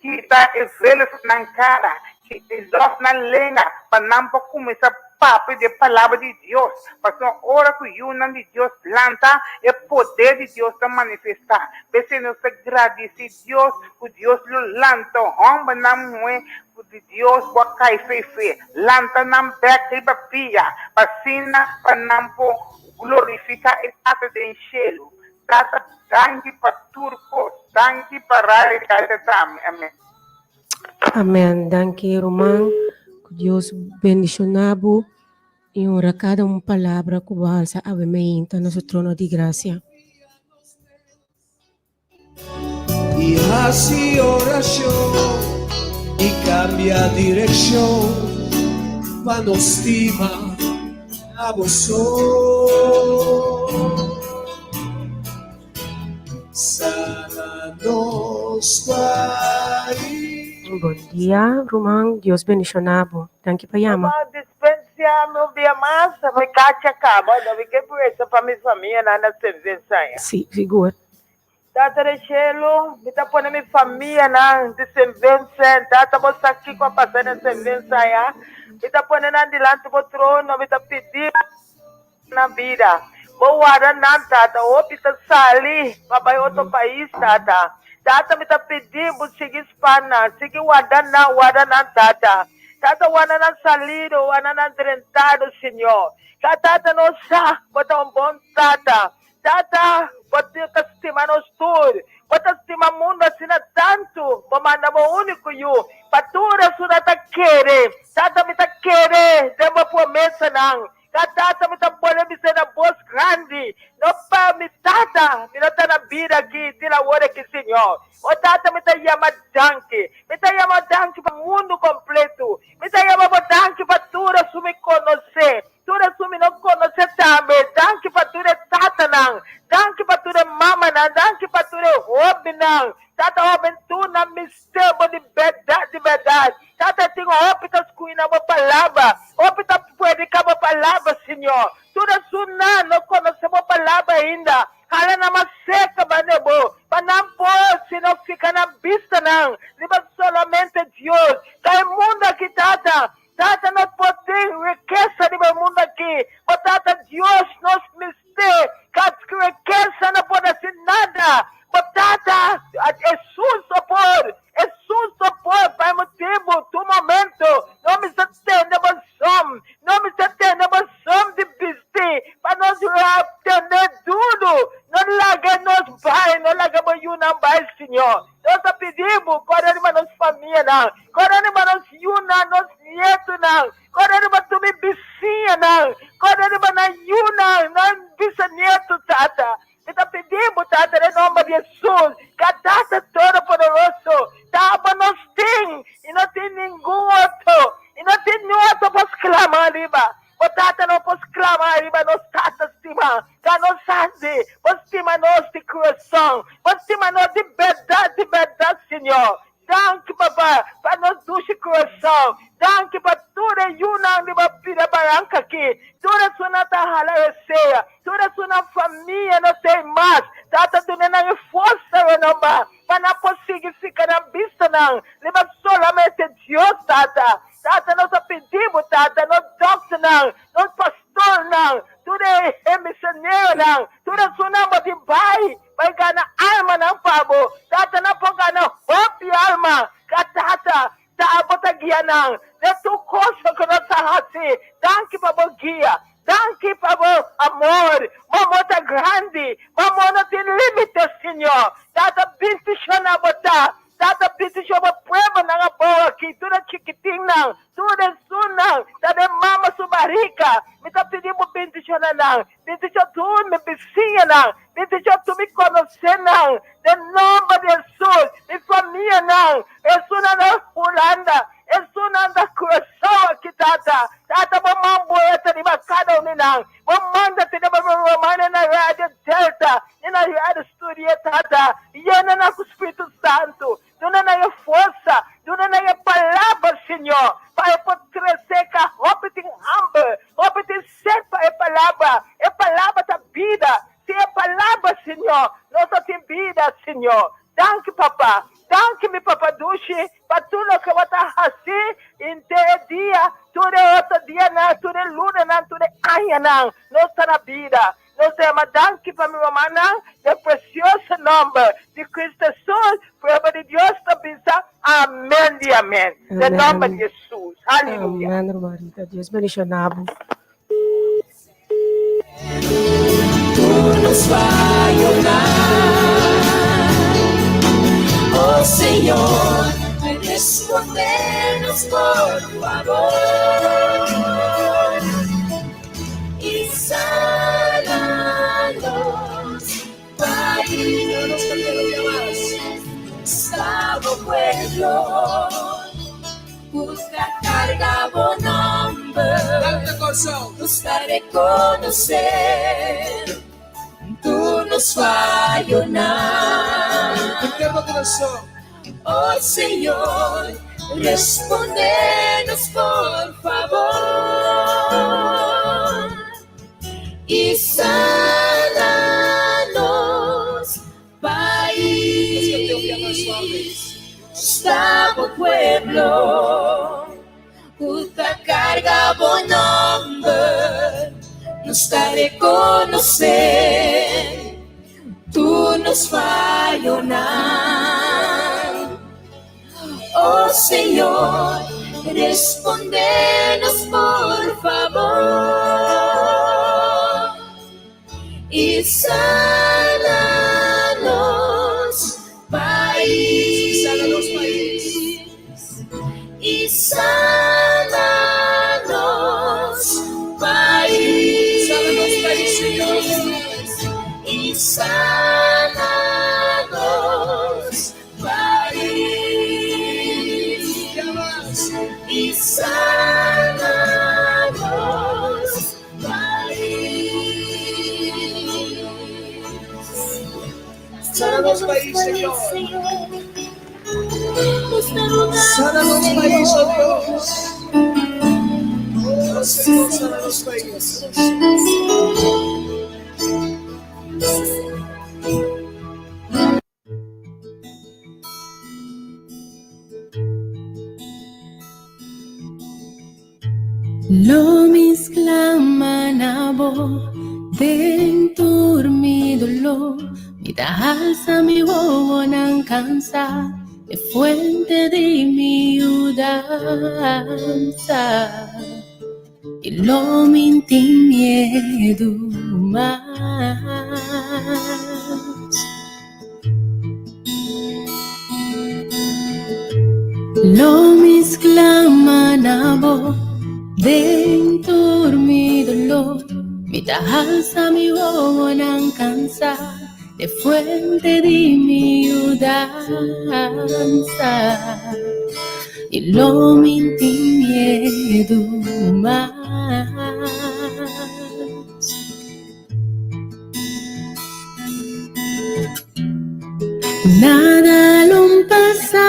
Speaker 7: kita e velo for nan kara, kita e lòs nan lenga pa nan por kuminsá papia di e palabra di Dios. Pasobra ora ku yunan di Dios lanta, e poder di Dios ta manifestá. P'esei nos ta gradisí Dios ku Dios lo lanta hòmbernan muhé di Dios ku a kai fe fe, lanta nan bèk riba pia, pa asina pa nan por glorifiká e Tata den shelu. Tata danki pa tur kos. Danki pa Radio Gaita tambe. Amen.
Speaker 2: Amen danki ruman ku Dios bendiciona bo y honra cada un palabra ku bo alsa awe meinta na su trono di gracia.
Speaker 6: Y hasi oracion y cambia direccion pa no stima abo so. Sana nos pais.
Speaker 2: Bon dia ruman Dios bendiciona bo danki pa yama.
Speaker 4: Ruman dispensia mi un bia mas mi kacha kaba da mi ke presa pa mi famia nan na Senvensaña.
Speaker 2: Si sigur.
Speaker 4: Tata den shelu, mi ta pone mi famianan di Saint Vincent. Tata, bo sa kiko a pasa den Saint Vincent aya. Mi ta pone nan dilanti bo trono, mi ta pidi nan bida. Bo warda nan, Tata. Hopi ta sali pa bai otro pais, Tata. Tata, mi ta pidi bo sigui span nan, sigui warda nan, warda nan, Tata. Tata, warda nan salido, warda nan drentado, Señor. Tata, nos sa bo ta un bon Tata. Tata, bo ta stima nos tur. Bo ta stima mundu asina tantu, bo manda bo úniko Yu pa tur esun ta kere. Tata, mi ta kere den bo promesanan. Ka Tata, mi ta pone mi na bos grandi, no pa mi tata, mi no ta na bida aki te awor aki, Señor. O Tata, mi ta yama danki. Mi ta yama danki pa mundu kompletu. Mi ta yama bo danki pa tur esun mi konosé. Tur esun mi no konosé tambe. Danki pa tur e tatanan. Danki pa tur e mamanan. Danki pa tur e hóbennan. Tata hóben tur nan mester bo di bèrdat, di bèrdat. Tata tin hopi ta skuina bo palabra, hopi ta predika bo palabra, Señor. Tur esunnan no konosé bo palabra ainda, hala nan mas serka banda bo, pa nan por sino fika nan bistanan riba solamente Dios. Ta e mundu aki, Tata, Tata no por tin rikesa riba e mundu aki, bo Tata Dios nos mester, ka rikesa no por hasi nada, bo Tata Hesus so por, Hesus so por, pa e motibu tur momento no mester tende bo som, no mester tende bo som di bisti pa nos tende duru, no laga nos bai, no laga bo yunan bai Señor. Nos ta pidi bo, kòrda riba nos famianan, kòrda riba nos yunan, nos nietunan, kòrda riba tur mi bisiñanan, kòrda riba nan yunan, nan bisanietu, Tata. Mi ta pidi bo, Tata, den nòmber di Hesus, ka Tata Todopoderoso ta abo nos tin i no tin ningun otro, i no tin niun otro pa sklama riba. Bo Tata no por sklama riba nos Tata stima, ka nos hasi. Bo stima nos di kurason. Bo stima nos di bèrdat, di bèrdat, Señor. Danki, Papa, pa nos dushi kurason. Danki pa tur e yunan riba pida baranka aki. Tur esunnan ta hala resea. Tur esunnan famia no tei mas. Tata duna nan e forsa renoba pa nan por sigui fika nan bistanan riba solamente Dios, Tata. Tata nos a pidi bo, Tata, nos dokternan, nos pastornan, tur e misioneronan, tur esunnan bo tin bai, bai gana almanan pa bo. Tata, nan por gana hopi alma, ka Tata, ta abo ta guia nan den tur cosa ku nos ta hasi. Danki pa bo guia, danki pa bo amor. Bo amor ta grandi, bo amor no tin limite, Señor. Tata, bendiciona bo ta. Tata pidi Jehová prueba nan abou aki, tur e chikitinnan, tur esunnan ta den mama su barika. Mi ta pidi bo bendiciona nan, bendiciona tur mi bisiñanan, bendiciona tur mi conocenan, den nomber di Jesus, mi famianan, esunnan na Hulanda, esunnan na Curaçao aki, Tata. Tata, bo man boe ta riba cada un di nan. Bo manda tene bo rumannan na Radio Delta i na Radio Studio, Tata. Yena nan ku Spiritu Santu. Duna nan e forsa, duna nan e palabra, Señor, pa e por krese ka hopi tin hamber, hopi tin sed pa e palabra. E palabra ta bida. Sin e palabra, Señor, nos no tin bida, Señor. Danki, Papa. Danki, mi Papa dushi, pa tur loke bo ta hasi henter e dia, tur e otro dianan, tur e lunanan, tur e añanan nos ta na bida. Nos ta yama danki pa mi rumannan den precioso nomber di Cristo Jesus. Pueblo di Dios ta bisa amen di amen. Den nomber di Jesus. Haleluya.
Speaker 2: Amen, ruman Rita. Dios bendiciona bo.
Speaker 1: Oh Señor, respóndenos por favor y sánanos, país, salvo pueblo. Busca carga bo nomber, busca reconocer, tu nos fallonan. Oh Señor, respóndenos por favor y sánanos, país. Sta bo pueblo ku ta karga bo nomber, nos ta rekonosé tur nos fayonan. Oh Señor, respóndenos por favor y sánanos, país.
Speaker 6: Sánanos, país.
Speaker 1: Y sánanos, país.
Speaker 6: Sánanos, país, Señor.
Speaker 1: Y sánanos, país. Y sánanos, país.
Speaker 6: Sánanos, país, Señor. Sana nos pais, oh Dios. Oh Señor, sana nos pais.
Speaker 1: Lo mi sklama na bo den tur mi doló. Mi ta halsa mi wowonan kansá, e fuente di mi yudansa. I lo mi n'tin miedu mas. Lo mi sklama na bo den tur mi doló. Mi ta halsa mi wowonan kansá, e fuente di mi yudansa. I lo mi n'tin miedu mas. Nada lo n'pasa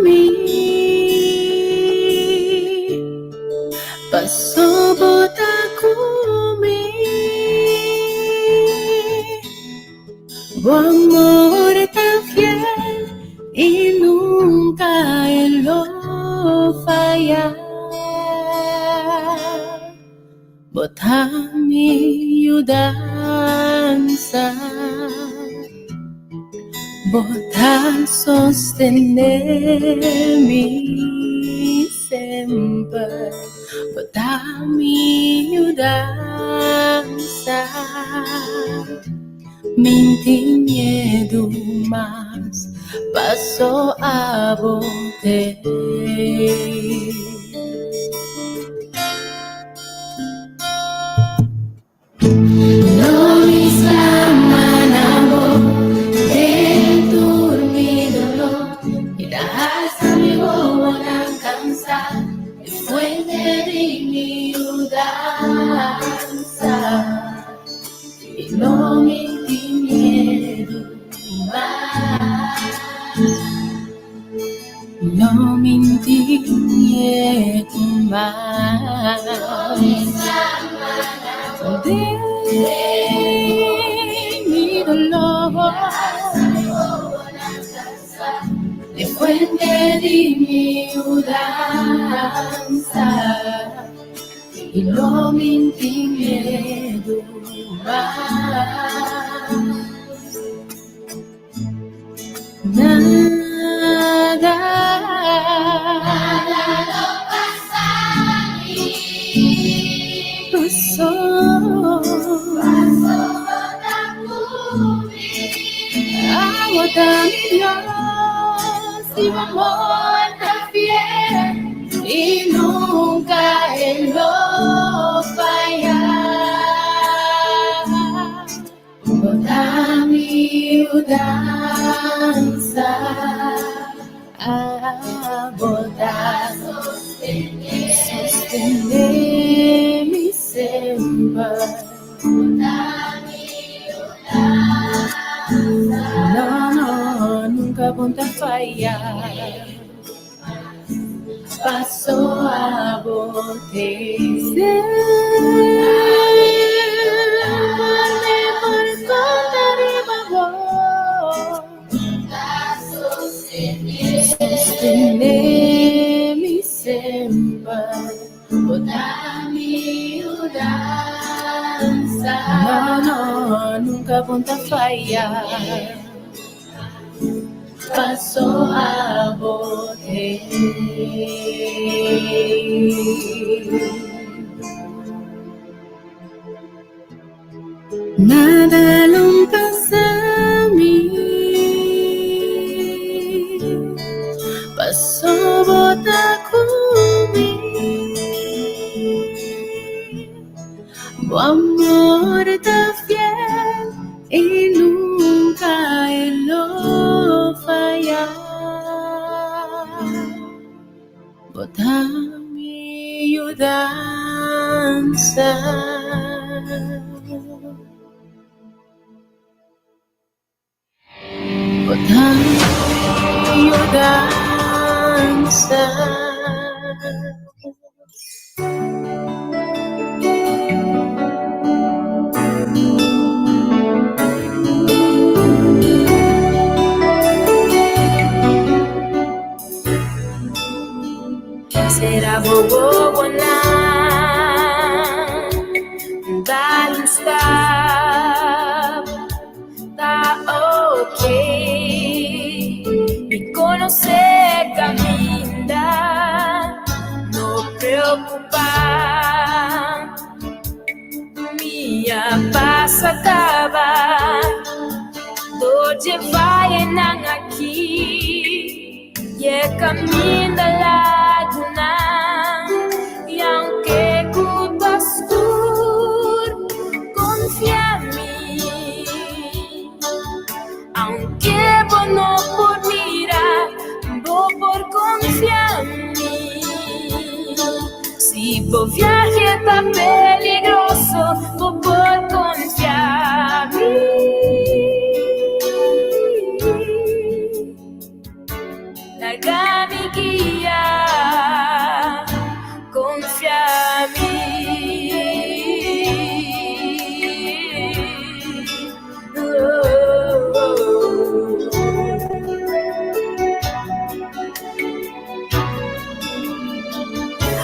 Speaker 1: mi, paso bo ta ku mi. Bo amor ta fiel i nunka e lo faya. Bo ta mi yudansa, Bo ta sostené mi semper, Bo ta mi yudansa. Mi n'tin miedu mas, paso abo t'ei. Lo mi sklama na bo den tur mi doló. Mi ta halsa mi wowonan kansá, e fuente di mi yudansa. I lo mi tin miedu mas. Lo mi n'tin miedu mas. Den mi doló. E fuente di mi yudansa. I lo mi n'tin miedu mas. Nada. Nada lo pasa mi. Paso. Paso bo ta ku mi. Abo ta mi Dios i bo amor ta fiel i nunka e lo faya. Bo ta mi yudansa, bo ta sostené mi semper. No, no, nunka bo n'ta faya. Paso abo t'ei. Semper mi por konta riba bo. Sostené mi semper. Bo ta mi yudansa. No, no, nunka bo n'ta faya. Paso abo t'ei. Nada lo n'pasa mi. Paso bo ta ku mi. Bo amor ta fiel i nunka e lo faya. Bo ta mi yudansa. Bo ta mi yudansa. Será bo wowonan, dal un stap, ta ok. Mi konosé kaminda, no preokupá. Mi a pasa kaba dor dje vayenan aki. I e kaminda lagunan, i aunke ku ta skur, konfia mi. Aunke bo no por mira, bo por konfia mi. Si bo viahe ta peligroso, bo por konfia mi. Laga mi guia, confia mi.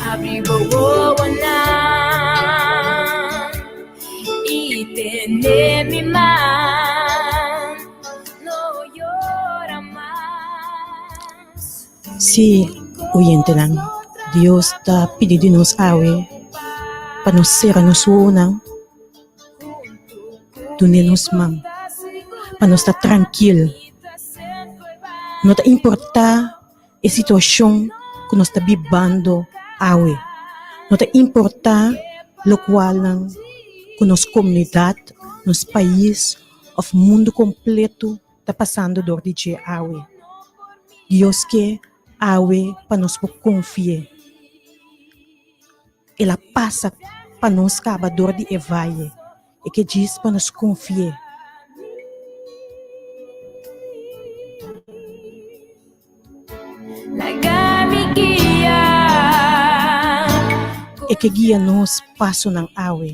Speaker 1: Habri bo wowonan i tene mi man.
Speaker 3: Sí, oyentenan, Dios ta pidi di nos awe pa nos sera nos wowonan, dun'é nos man, pa nos ta trankil. No ta importá e situashon ku nos ta bibando awe, no ta importá lokualnan ku nos komunidat, nos pais òf mundu kompletu ta pasando dor di dje awe. Dios ke awe pa nos por konfi'é. El a pasa pa nos kaba dor di e vaye, e ke djis pa nos konfi'é. E ke guia nos pasonan awe.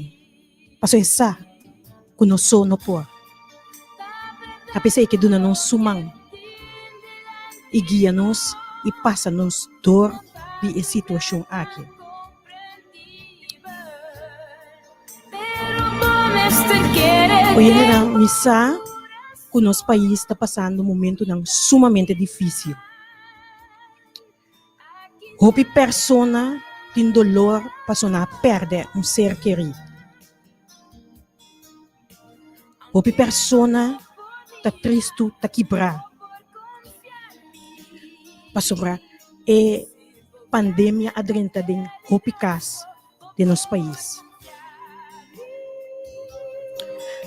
Speaker 3: Pasobra e sa ku nos so no por. Ta p'esei ke duna nos su man i guia nos i pasa nos dor di e situashon aki. Oyentenan, mi sa ku nos pais ta pasando momentunan sumamente difísil. Hopi persona tin dolor pasobra nan a pèrdè un ser kerí. Hopi persona ta tristu, ta kibrá pasobra e pandemia a drenta den hopi kas den nos pais.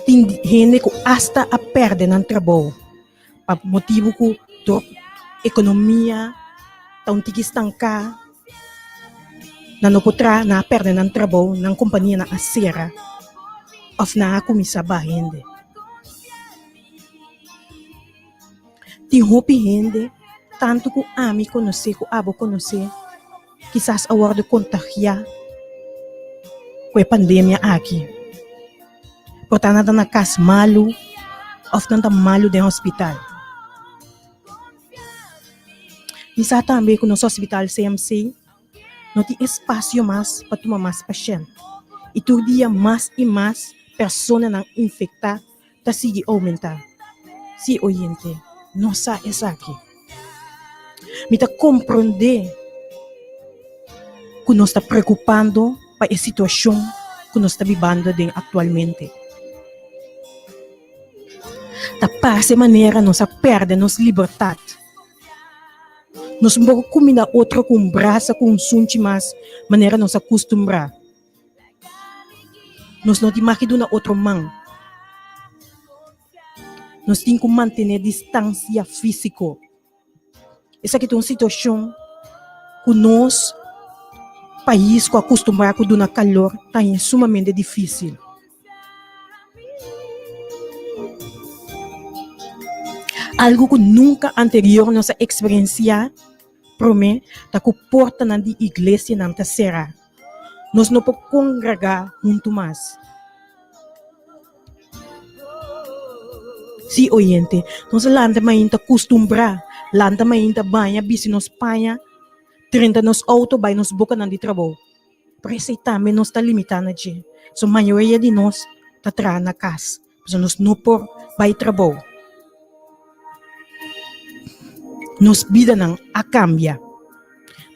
Speaker 3: Tin hende ku asta a pèrdè nan trabou. Pa motibu ku tur ekonomia ta un tiki stanká, nan no por traha, nan a pèrdè nan trabou, nan kompanianan a sera òf nan a kuminsá baha hende. Tin hopi hende, tantu ku ami konosé ku abo konosé, kisas a wòrdu kontagiá ku e pandemia aki. Por ta nan ta na kas malu òf nan ta malu den hospital. Mi sa tambe ku nos hospital CMC no tin espasio mas pa tuma mas pashènt i tur dia mas i mas personanan infektá ta sigui oumentá. Sí, oyente, nos sa esaki. Mi ta komprondé ku nos ta preokupando pa e situashon ku nos ta bibando aden aktualmente. Ta parse manera nos a pèrdè nos libertat. Nos un poko kuminda otro ku un brasa, ku un sunchi mas manera nos a kustumbrá. Nos no tin mag di duna otro man. Nos tin ku mantené distansia físiko. Esaki ta un situashon ku nos pais ku a kustumbrá ku duna kalor ta haña sumamente difísil. Algu ku nunka anterior nos a eksperensiá. Promé ta ku portanan di iglesianan ta será. Nos no por kongregá huntu mas. Sí, oyente, nos a lanta mainta kustumbrá, lanta mainta baña, bisti nos paña, drenta nos outo bai nos bokanan di trabou. Pero esei tambe nos ta limitá na dje. So mayoria di nos ta traha na kas, pasobra nos no por bai trabou. Nos bidanan a kambia.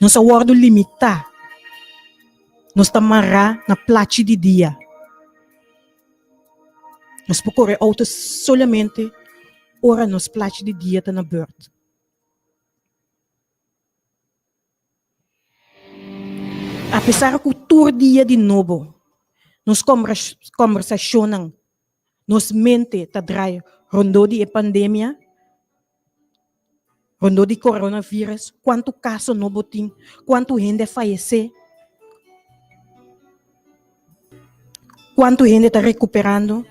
Speaker 3: Nos a wòrdu limitá. Nos ta mará na plachi di dia. Nos por kore outo solamente ora nos plachi di dia ta na bùrt. Apesar ku tur dia di nobo nos kòmbersashonnan, nos mente ta drai rondó di e pandemia, rondó di coronavirus, kuantu kaso nobo tin, kuantu hende a fayesé, kuantu hende ta rekuperando,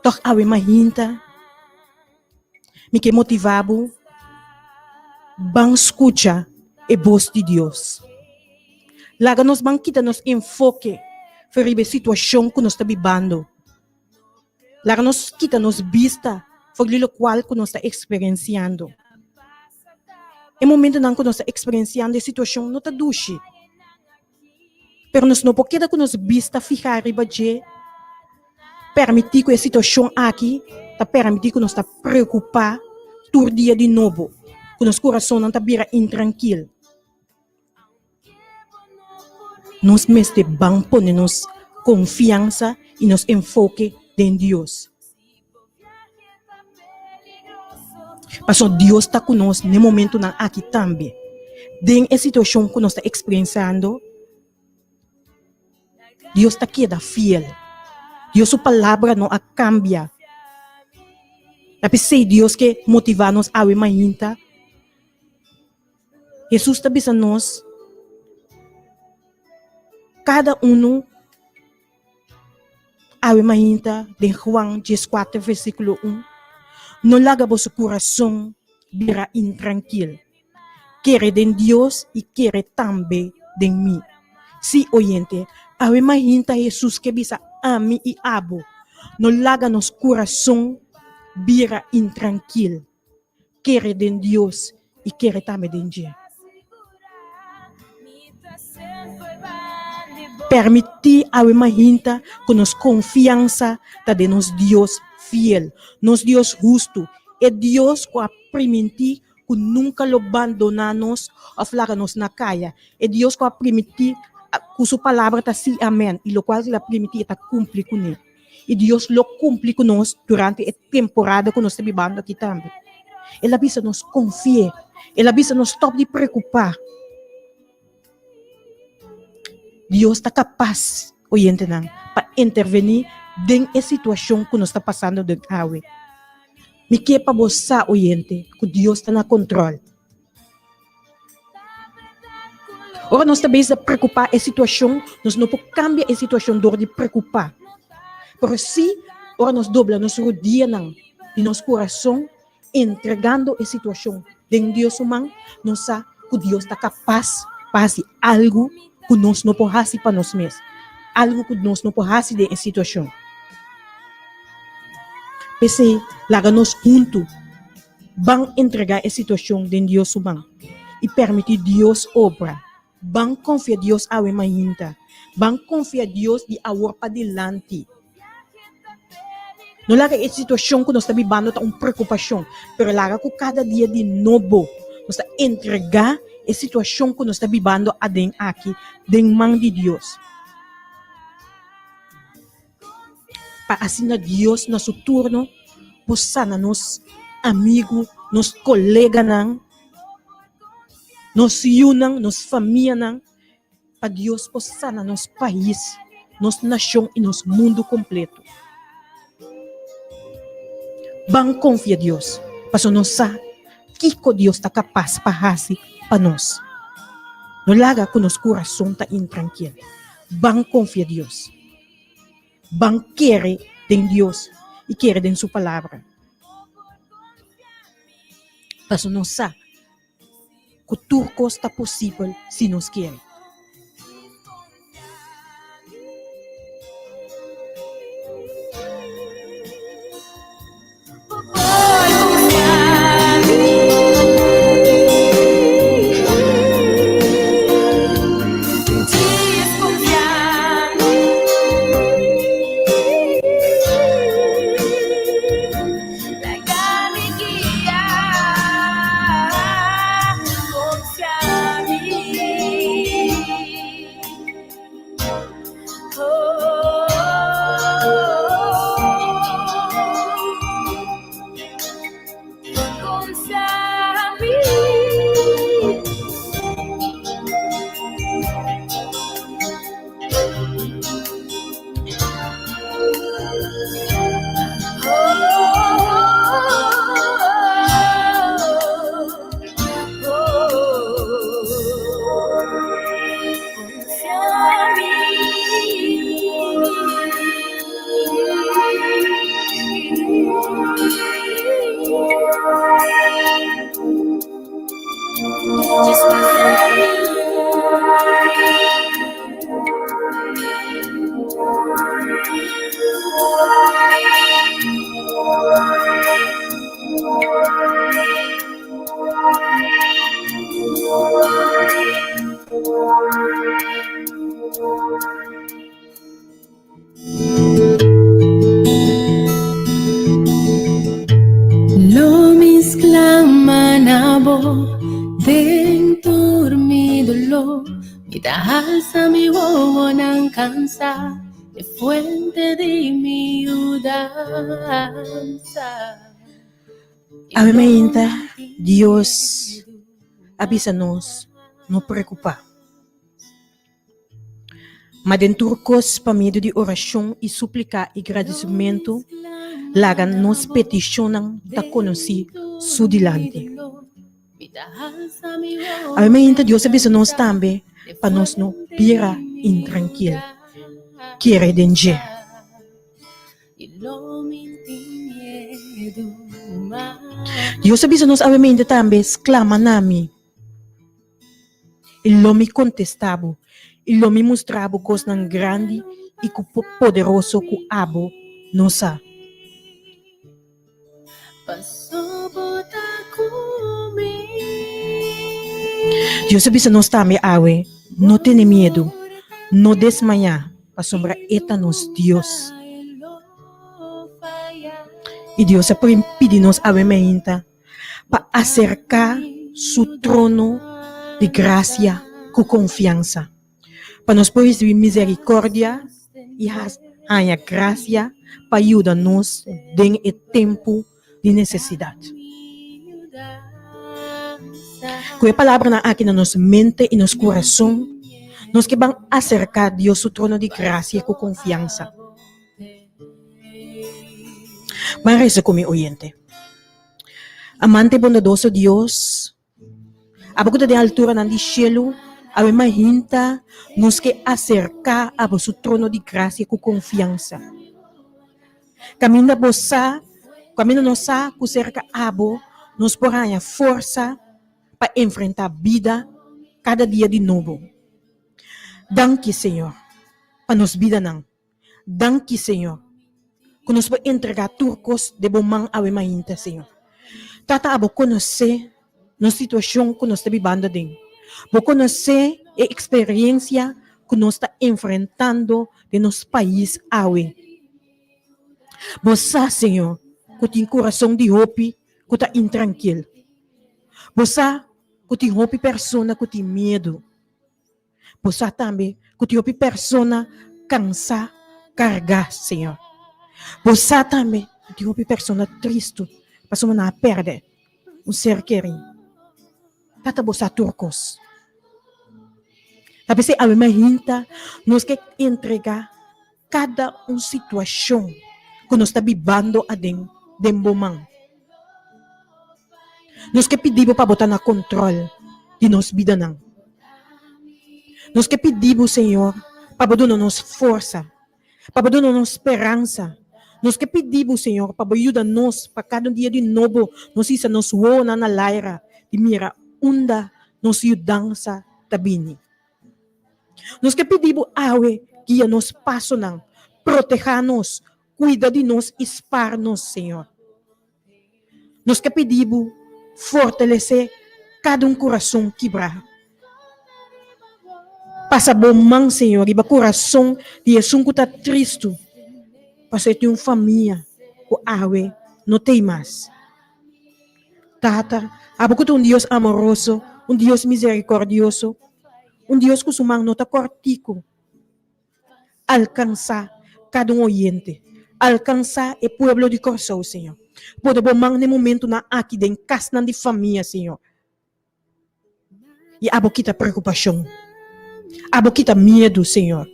Speaker 3: tòg awe mahinta. Mi ke motivá bo, ban skucha e bos di Dios. Laga nos ban kita nos enfoke for riba e situashon ku nos ta bibando. Laga nos kita nos bista for di lokual ku nos ta eksperensiando. E momentunan ku nos ta eksperensiando e situashon no ta dushi. Pero nos no por keda ku nos bista fihá riba dje, permití ku e situashon aki ta permití ku nos ta preokupá tur dia di nobo, ku nos kurasonnan ta bira intrankil. Nos mester ban pone nos konfiansa i nos enfoke den Dios. Pasobra Dios ta ku nos n'e momentunan aki tambe. Den e situashon ku nos ta eksperensando, Dios ta keda fiel. Dios su palabra no a kambia. Ta p'esei Dios ke motivá nos awe mainta. Hesus ta bisa nos, kada unu. Awe mainta den Juan dieskuater versíkulo un, No laga boso kurason bira intrankil. Kere den Dios i kere tambe den mi. Sí, oyente, awe mainta Hesus ke bisa ami i abo, no laga nos kurason bira intrankil. Kere den Dios i kere tambe den dje. Permití awe mahinta ku nos konfiansa ta den nos Dios fiel, nos Dios hustu, e Dios ku a primintí ku nunka lo bandoná nos òf laga nos na kaya, e Dios ku a primintí ku su palabra ta sí i amèn, i lokual el a primintí e ta kumpli kuné. I Dios lo kumpli ku nos durante e temporada ku nos ta bibando aki tambe. El a bisa nos konfi'é. El a bisa nos stòp di preokupá. Dios ta kapas, oyentenan, pa intervení den e situashon ku nos ta pasando den awe. Mi ke pa bo sa, oyente, ku Dios ta na kontròl. Ora nos ta bezig ta preokupá e situashon, nos no por kambia e situashon dor di preokupá. Pero sí, ora nos dobla nos rudianan di nos kurason, entregando e situashon den Dios su man, nos sa ku Dios ta kapas pa hasi algu ku nos no por hasi pa nos mes, algu ku nos no por hasi den e situashon. P'esei, laga nos huntu. Ban entregá e situashon den Dios su man i permití Dios obra. Ban konfia Dios awe mainta. Ban konfia Dios di awor padilanti. No laga e situashon ku nos ta bibando ta un preokupashon, pero laga ku kada dia di nobo nos ta entregá e situashon ku nos ta bibando aden aki den man di Dios. Pa asina Dios na su turno por sana nos amigu, nos koleganan, nos yunan, nos famianan, pa Dios por sana nos pais, nos nashon i nos mundu kompleto. Ban konfia Dios, pasobra nos sa kiko Dios ta kapas pa hasi pa nos. No laga ku nos kurason ta intrankil. Ban konfia Dios. Ban kere den Dios i kere den su Palabra. Pasobra nos sa. ku tur kos ta posibel si nos kere.
Speaker 8: Lo mi sklama na bo den tur mi doló. Mi ta alsa mi wowonan kansá e fuente di mi yudansa.
Speaker 3: Awe mainta Dios a bisa nos no preokupá. Ma den tur kos, pa medio di orashon i súplika i gradisimentu, laga nos petishonnan ta konosí Su dilanti. Awe mainta Dios a bisa nos tambe pa nos no bira intrankil, kere den dje. Dios a bisa nos awe mainta tambe, Sklama na mi. I lo mi kontestá bo, i lo mi mustra bo kosnan grandi i ku poderoso ku abo no sa. Dios a bisa nos tambe awe, No tene miedu, no desmayá, pasobra e ta nos Dios. I Dios a pidi nos awe mainta. pa aserká su trono di grasia ku konfiansa, pa nos por risibí miserikòrdia i haña grasia pa yuda nos den e tempu di nesesidat. Ku e palabranan aki na nos mente i nos kurason, nos ke ban aserká Dios su trono di grasia ku konfiansa. Ban resa ku mi oyente. Amante bondadoso Dios, abo ku ta den alturanan di shelu, awe mahinta nos ke aserká abo su trono di grasia ku konfiansa. Kaminda bo sa, kaminda nos sa ku serka abo nos por haña forsa pa enfrentá bida kada dia di nobo. Danki, Señor, pa nos bidanan. Danki, Señor, ku nos por entregá tur kos den bo man awe mainta, Señor. Tata, abo konosé nos situashon ku nos ta bibando aden. Bo konosé e eksperensia ku nos ta enfrentando den nos pais awe. Bo sa, Señor, ku tin kurason di hopi ku ta intrankil. Bo sa ku tin hopi persona ku tin miedu. Bo sa tambe ku tin hopi persona kansá, kargá, Señor. Bo sa tambe ku tin hopi persona tristu pasobra nan a pèrdè un ser kerí. Tata, bo sa tur kos. Ta p'esei awe mainta nos ke entregá kada un situashon ku nos ta bibando aden den bo man. Nos ke pidi bo pa bo ta na kontròl di nos bidanan. Nos ke pidi bo, Señor, pa bo duna nos forsa, pa bo duna nos speransa. Nos ke pidi bo, Señor, pa bo yuda nos pa kada un dia di nobo nos hisa nos wowonan na laira di mira unda. nos yudansa ta bini. Nos ke pidi bo awe guia nos pasonan, protehá nos, kuida di nos i spar nos, Señor. Nos ke pidi bo fortalesé kada un kurason kibrá. Pasa bo man, Señor, riba kurason di esun ku ta tristu pasobra e tin un famia ku awe no t'ei mas. Tata, abo ku ta un Dios amoroso, un Dios miserikòrdioso, un Dios ku su man no ta kòrtiku, alkansá kada un oyente, alkansá e pueblo di Kòrsou, Señor. Pone bo man na e momentunan aki den kasnan di famia, Señor. I abo kita preokupashon, abo kita miedu, Señor.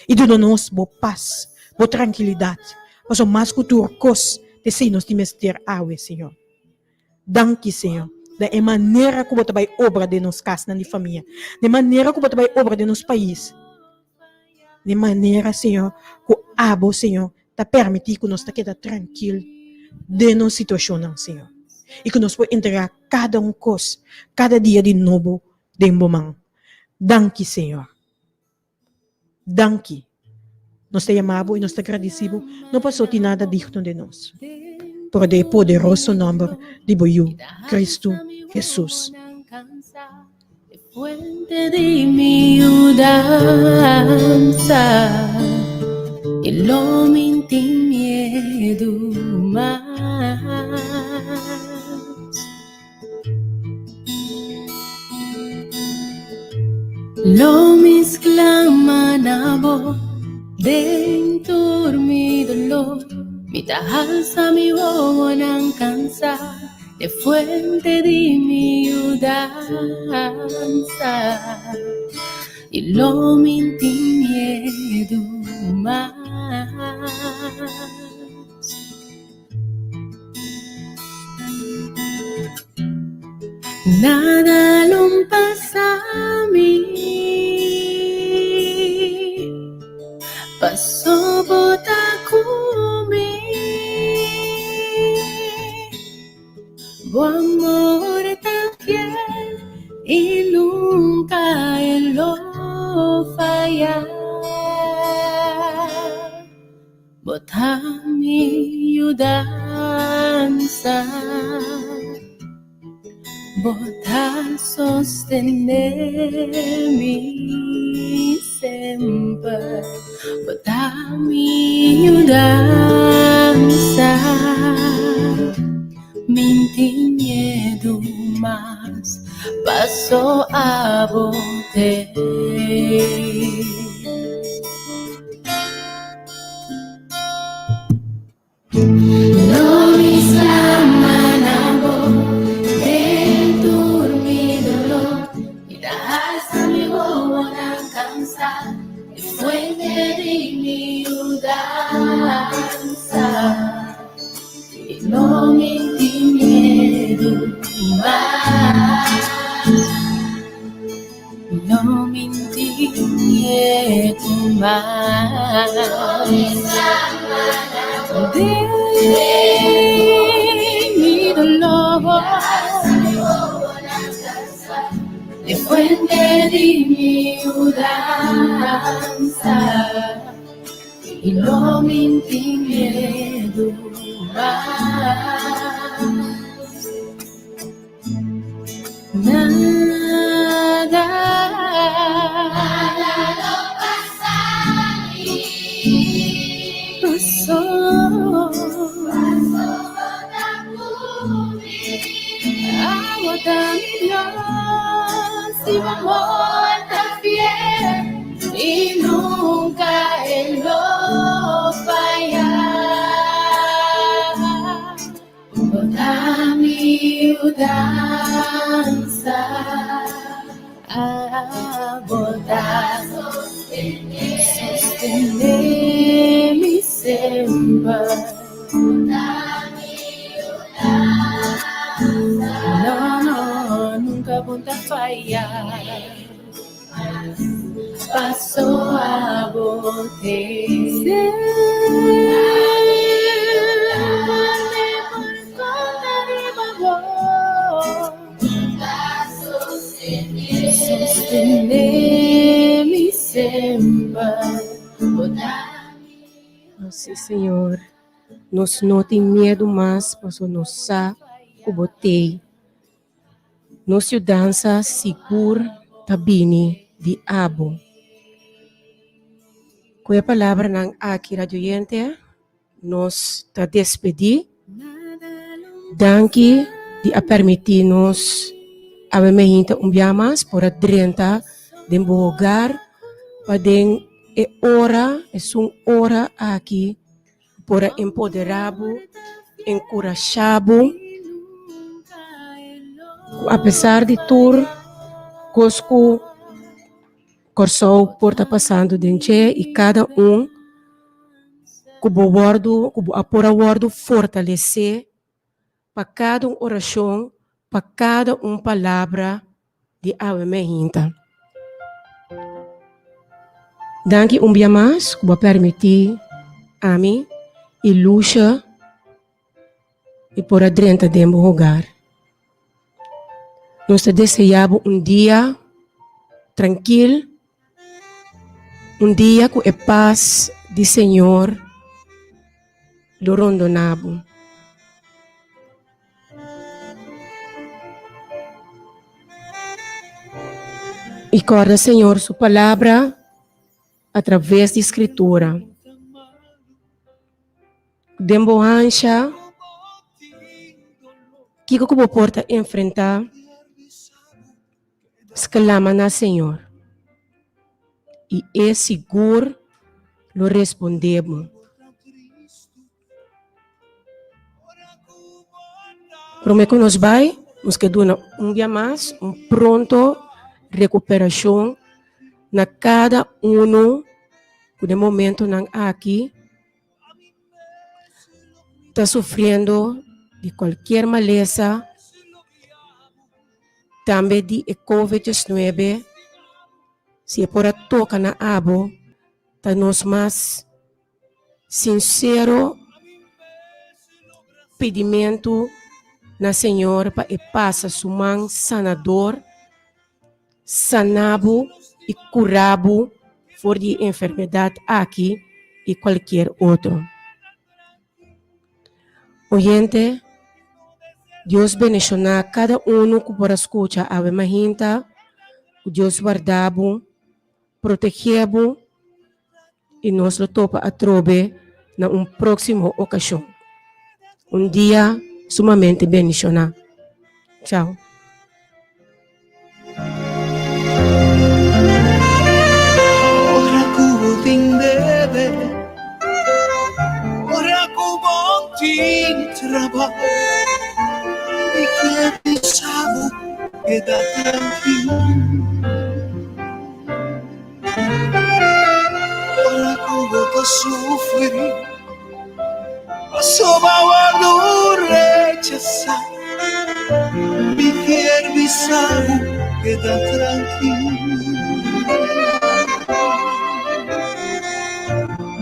Speaker 3: I duna nos bo pas, bo trankilidat, pasobra mas ku tur kos ta esei nos tin mester awe, Señor. Danki, Señor, den e manera ku bo ta bai obra den nos kasnan di famia, den e manera ku bo ta bai obra den nos pais, den e manera, Señor, ku abo, Señor, ta permití ku nos ta keda trankil den nos situashonnan, Señor, i ku nos por entregá kada un kos, kada dia di nobo den bo man. Danki, Señor. Danki. Nos ta yama bo i nos ta gradisí bo, no paso tin nada digno den nos, pero den e poderoso nòmber di bo Yu, Kristu Hesus.
Speaker 8: Lo mi sklama na bo den tur mi dolor. Mi ta halsa mi wowonan kansa e fuente di mi yudansa. I lo mi tin miedu mas. Nada lo pasa mi Paso bo ta ku mi Bo amor ta fiel i nunka e lo faya. Bo ta mi yudansa, Bo ta sostené mi semper, Bo ta mi yudansa, Mi n'tin miedu mas, paso abo t'ei. Lo mi sklama na bo den tur mi dolor, mi ta alsa mi wowonan kansá, e fuente di mi yudansa. I no mi tin miedu mas. No mi tin miedu mas. Den mi dolor, E fuente di mi yudansa. I no mi tin miedu mas. Nada. Nada lo pasa mi. Paso. Paso bo ta ku mi. Abo ta mi Dios i bo amor ta fiel i nunka e lo faya. Bo ta mi yudansa, Bo ta sostené mi semper. No, no, nunka bo ta faya. Paso abo te Semper mi por konta riba bo. Sostené mi semper, bo ta mi.
Speaker 2: Sí, Señor. Nos no tin miedu mas pasobra nos sa ku bo t'ei. Nos yudansa sigur ta bini di abo. Ku e palabranan aki, radioyente, nos ta despedí. Danki di a permití nos awe meinta un bia mas por a drenta den bo hogar pa den e ora, esun ora aki por a empoderá bo, enkurashá bo ku apesar di tur kos ku Kòrsou por ta pasando den dje i kada un ku bo wòrdu, ku bo a por a wòrdu fortalesé pa kada un orashon, pa kada un palabra di awe meinta. Danki un bia mas ku bo a permití ami i Lucia i por a drenta den bo hogar. Nos ta deseá bo un dia trankil, un dia ku e pas di Señor lo rondoná bo. I kòrda Señor su palabra atraves di Skritura. Den bo hansha, kiko ku bo por ta enfrentá? Sklama na Señor, i E sigur lo respondé bo. Promé ku nos bai, nos ke duna un bia mas un pronto rekuperashon na kada unu ku den momentonan aki ta sufriendo di cualkier malesa, tambe di e covid diesnuebe, si e por a toca na abo, ta nos mas sincero pidimento na Señor pa e pasa su man sanador, Sana bo i kura bo for di e enfermedat aki i kualkier otro. Oyente, Dios bendishoná kada unu ku por a skucha awe mahinta. Ku Dios warda bo, protegé bo i nos lo topa atrobe na un próksimo okashon. Un dia sumamente bendishoná. Chao.
Speaker 6: Ora ku bo tin bebe, ora ku bo tin trabou, mi ke bisa bo keda trankil. Ora ku bo ta sufri, pasobra bo a wòrdu rechasá, mi kier bisa bo keda trankil.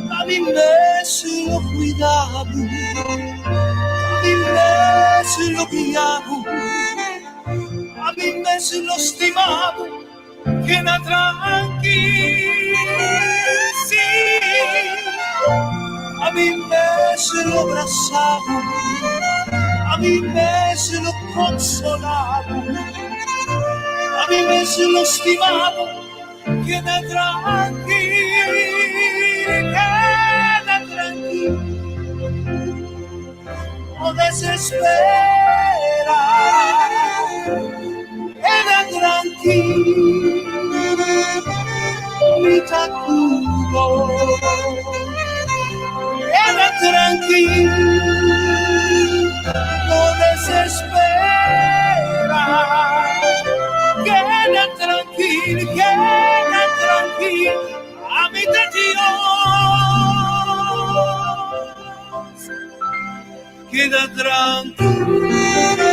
Speaker 6: Ta mi mes lo kuida bo, ta mi mes lo guia bo, ta mi mes lo stima bo. Keda trankil, sí. Ami mes lo brasa bo, ami mes lo konsola bo, ami mes lo stima bo. Keda trankil, keda trankil, no desespera. Keda trankil, mi ta ku bo. Keda trankil, no desespera. Keda trankil, keda trankil, ami ta Dios. Keda trankil.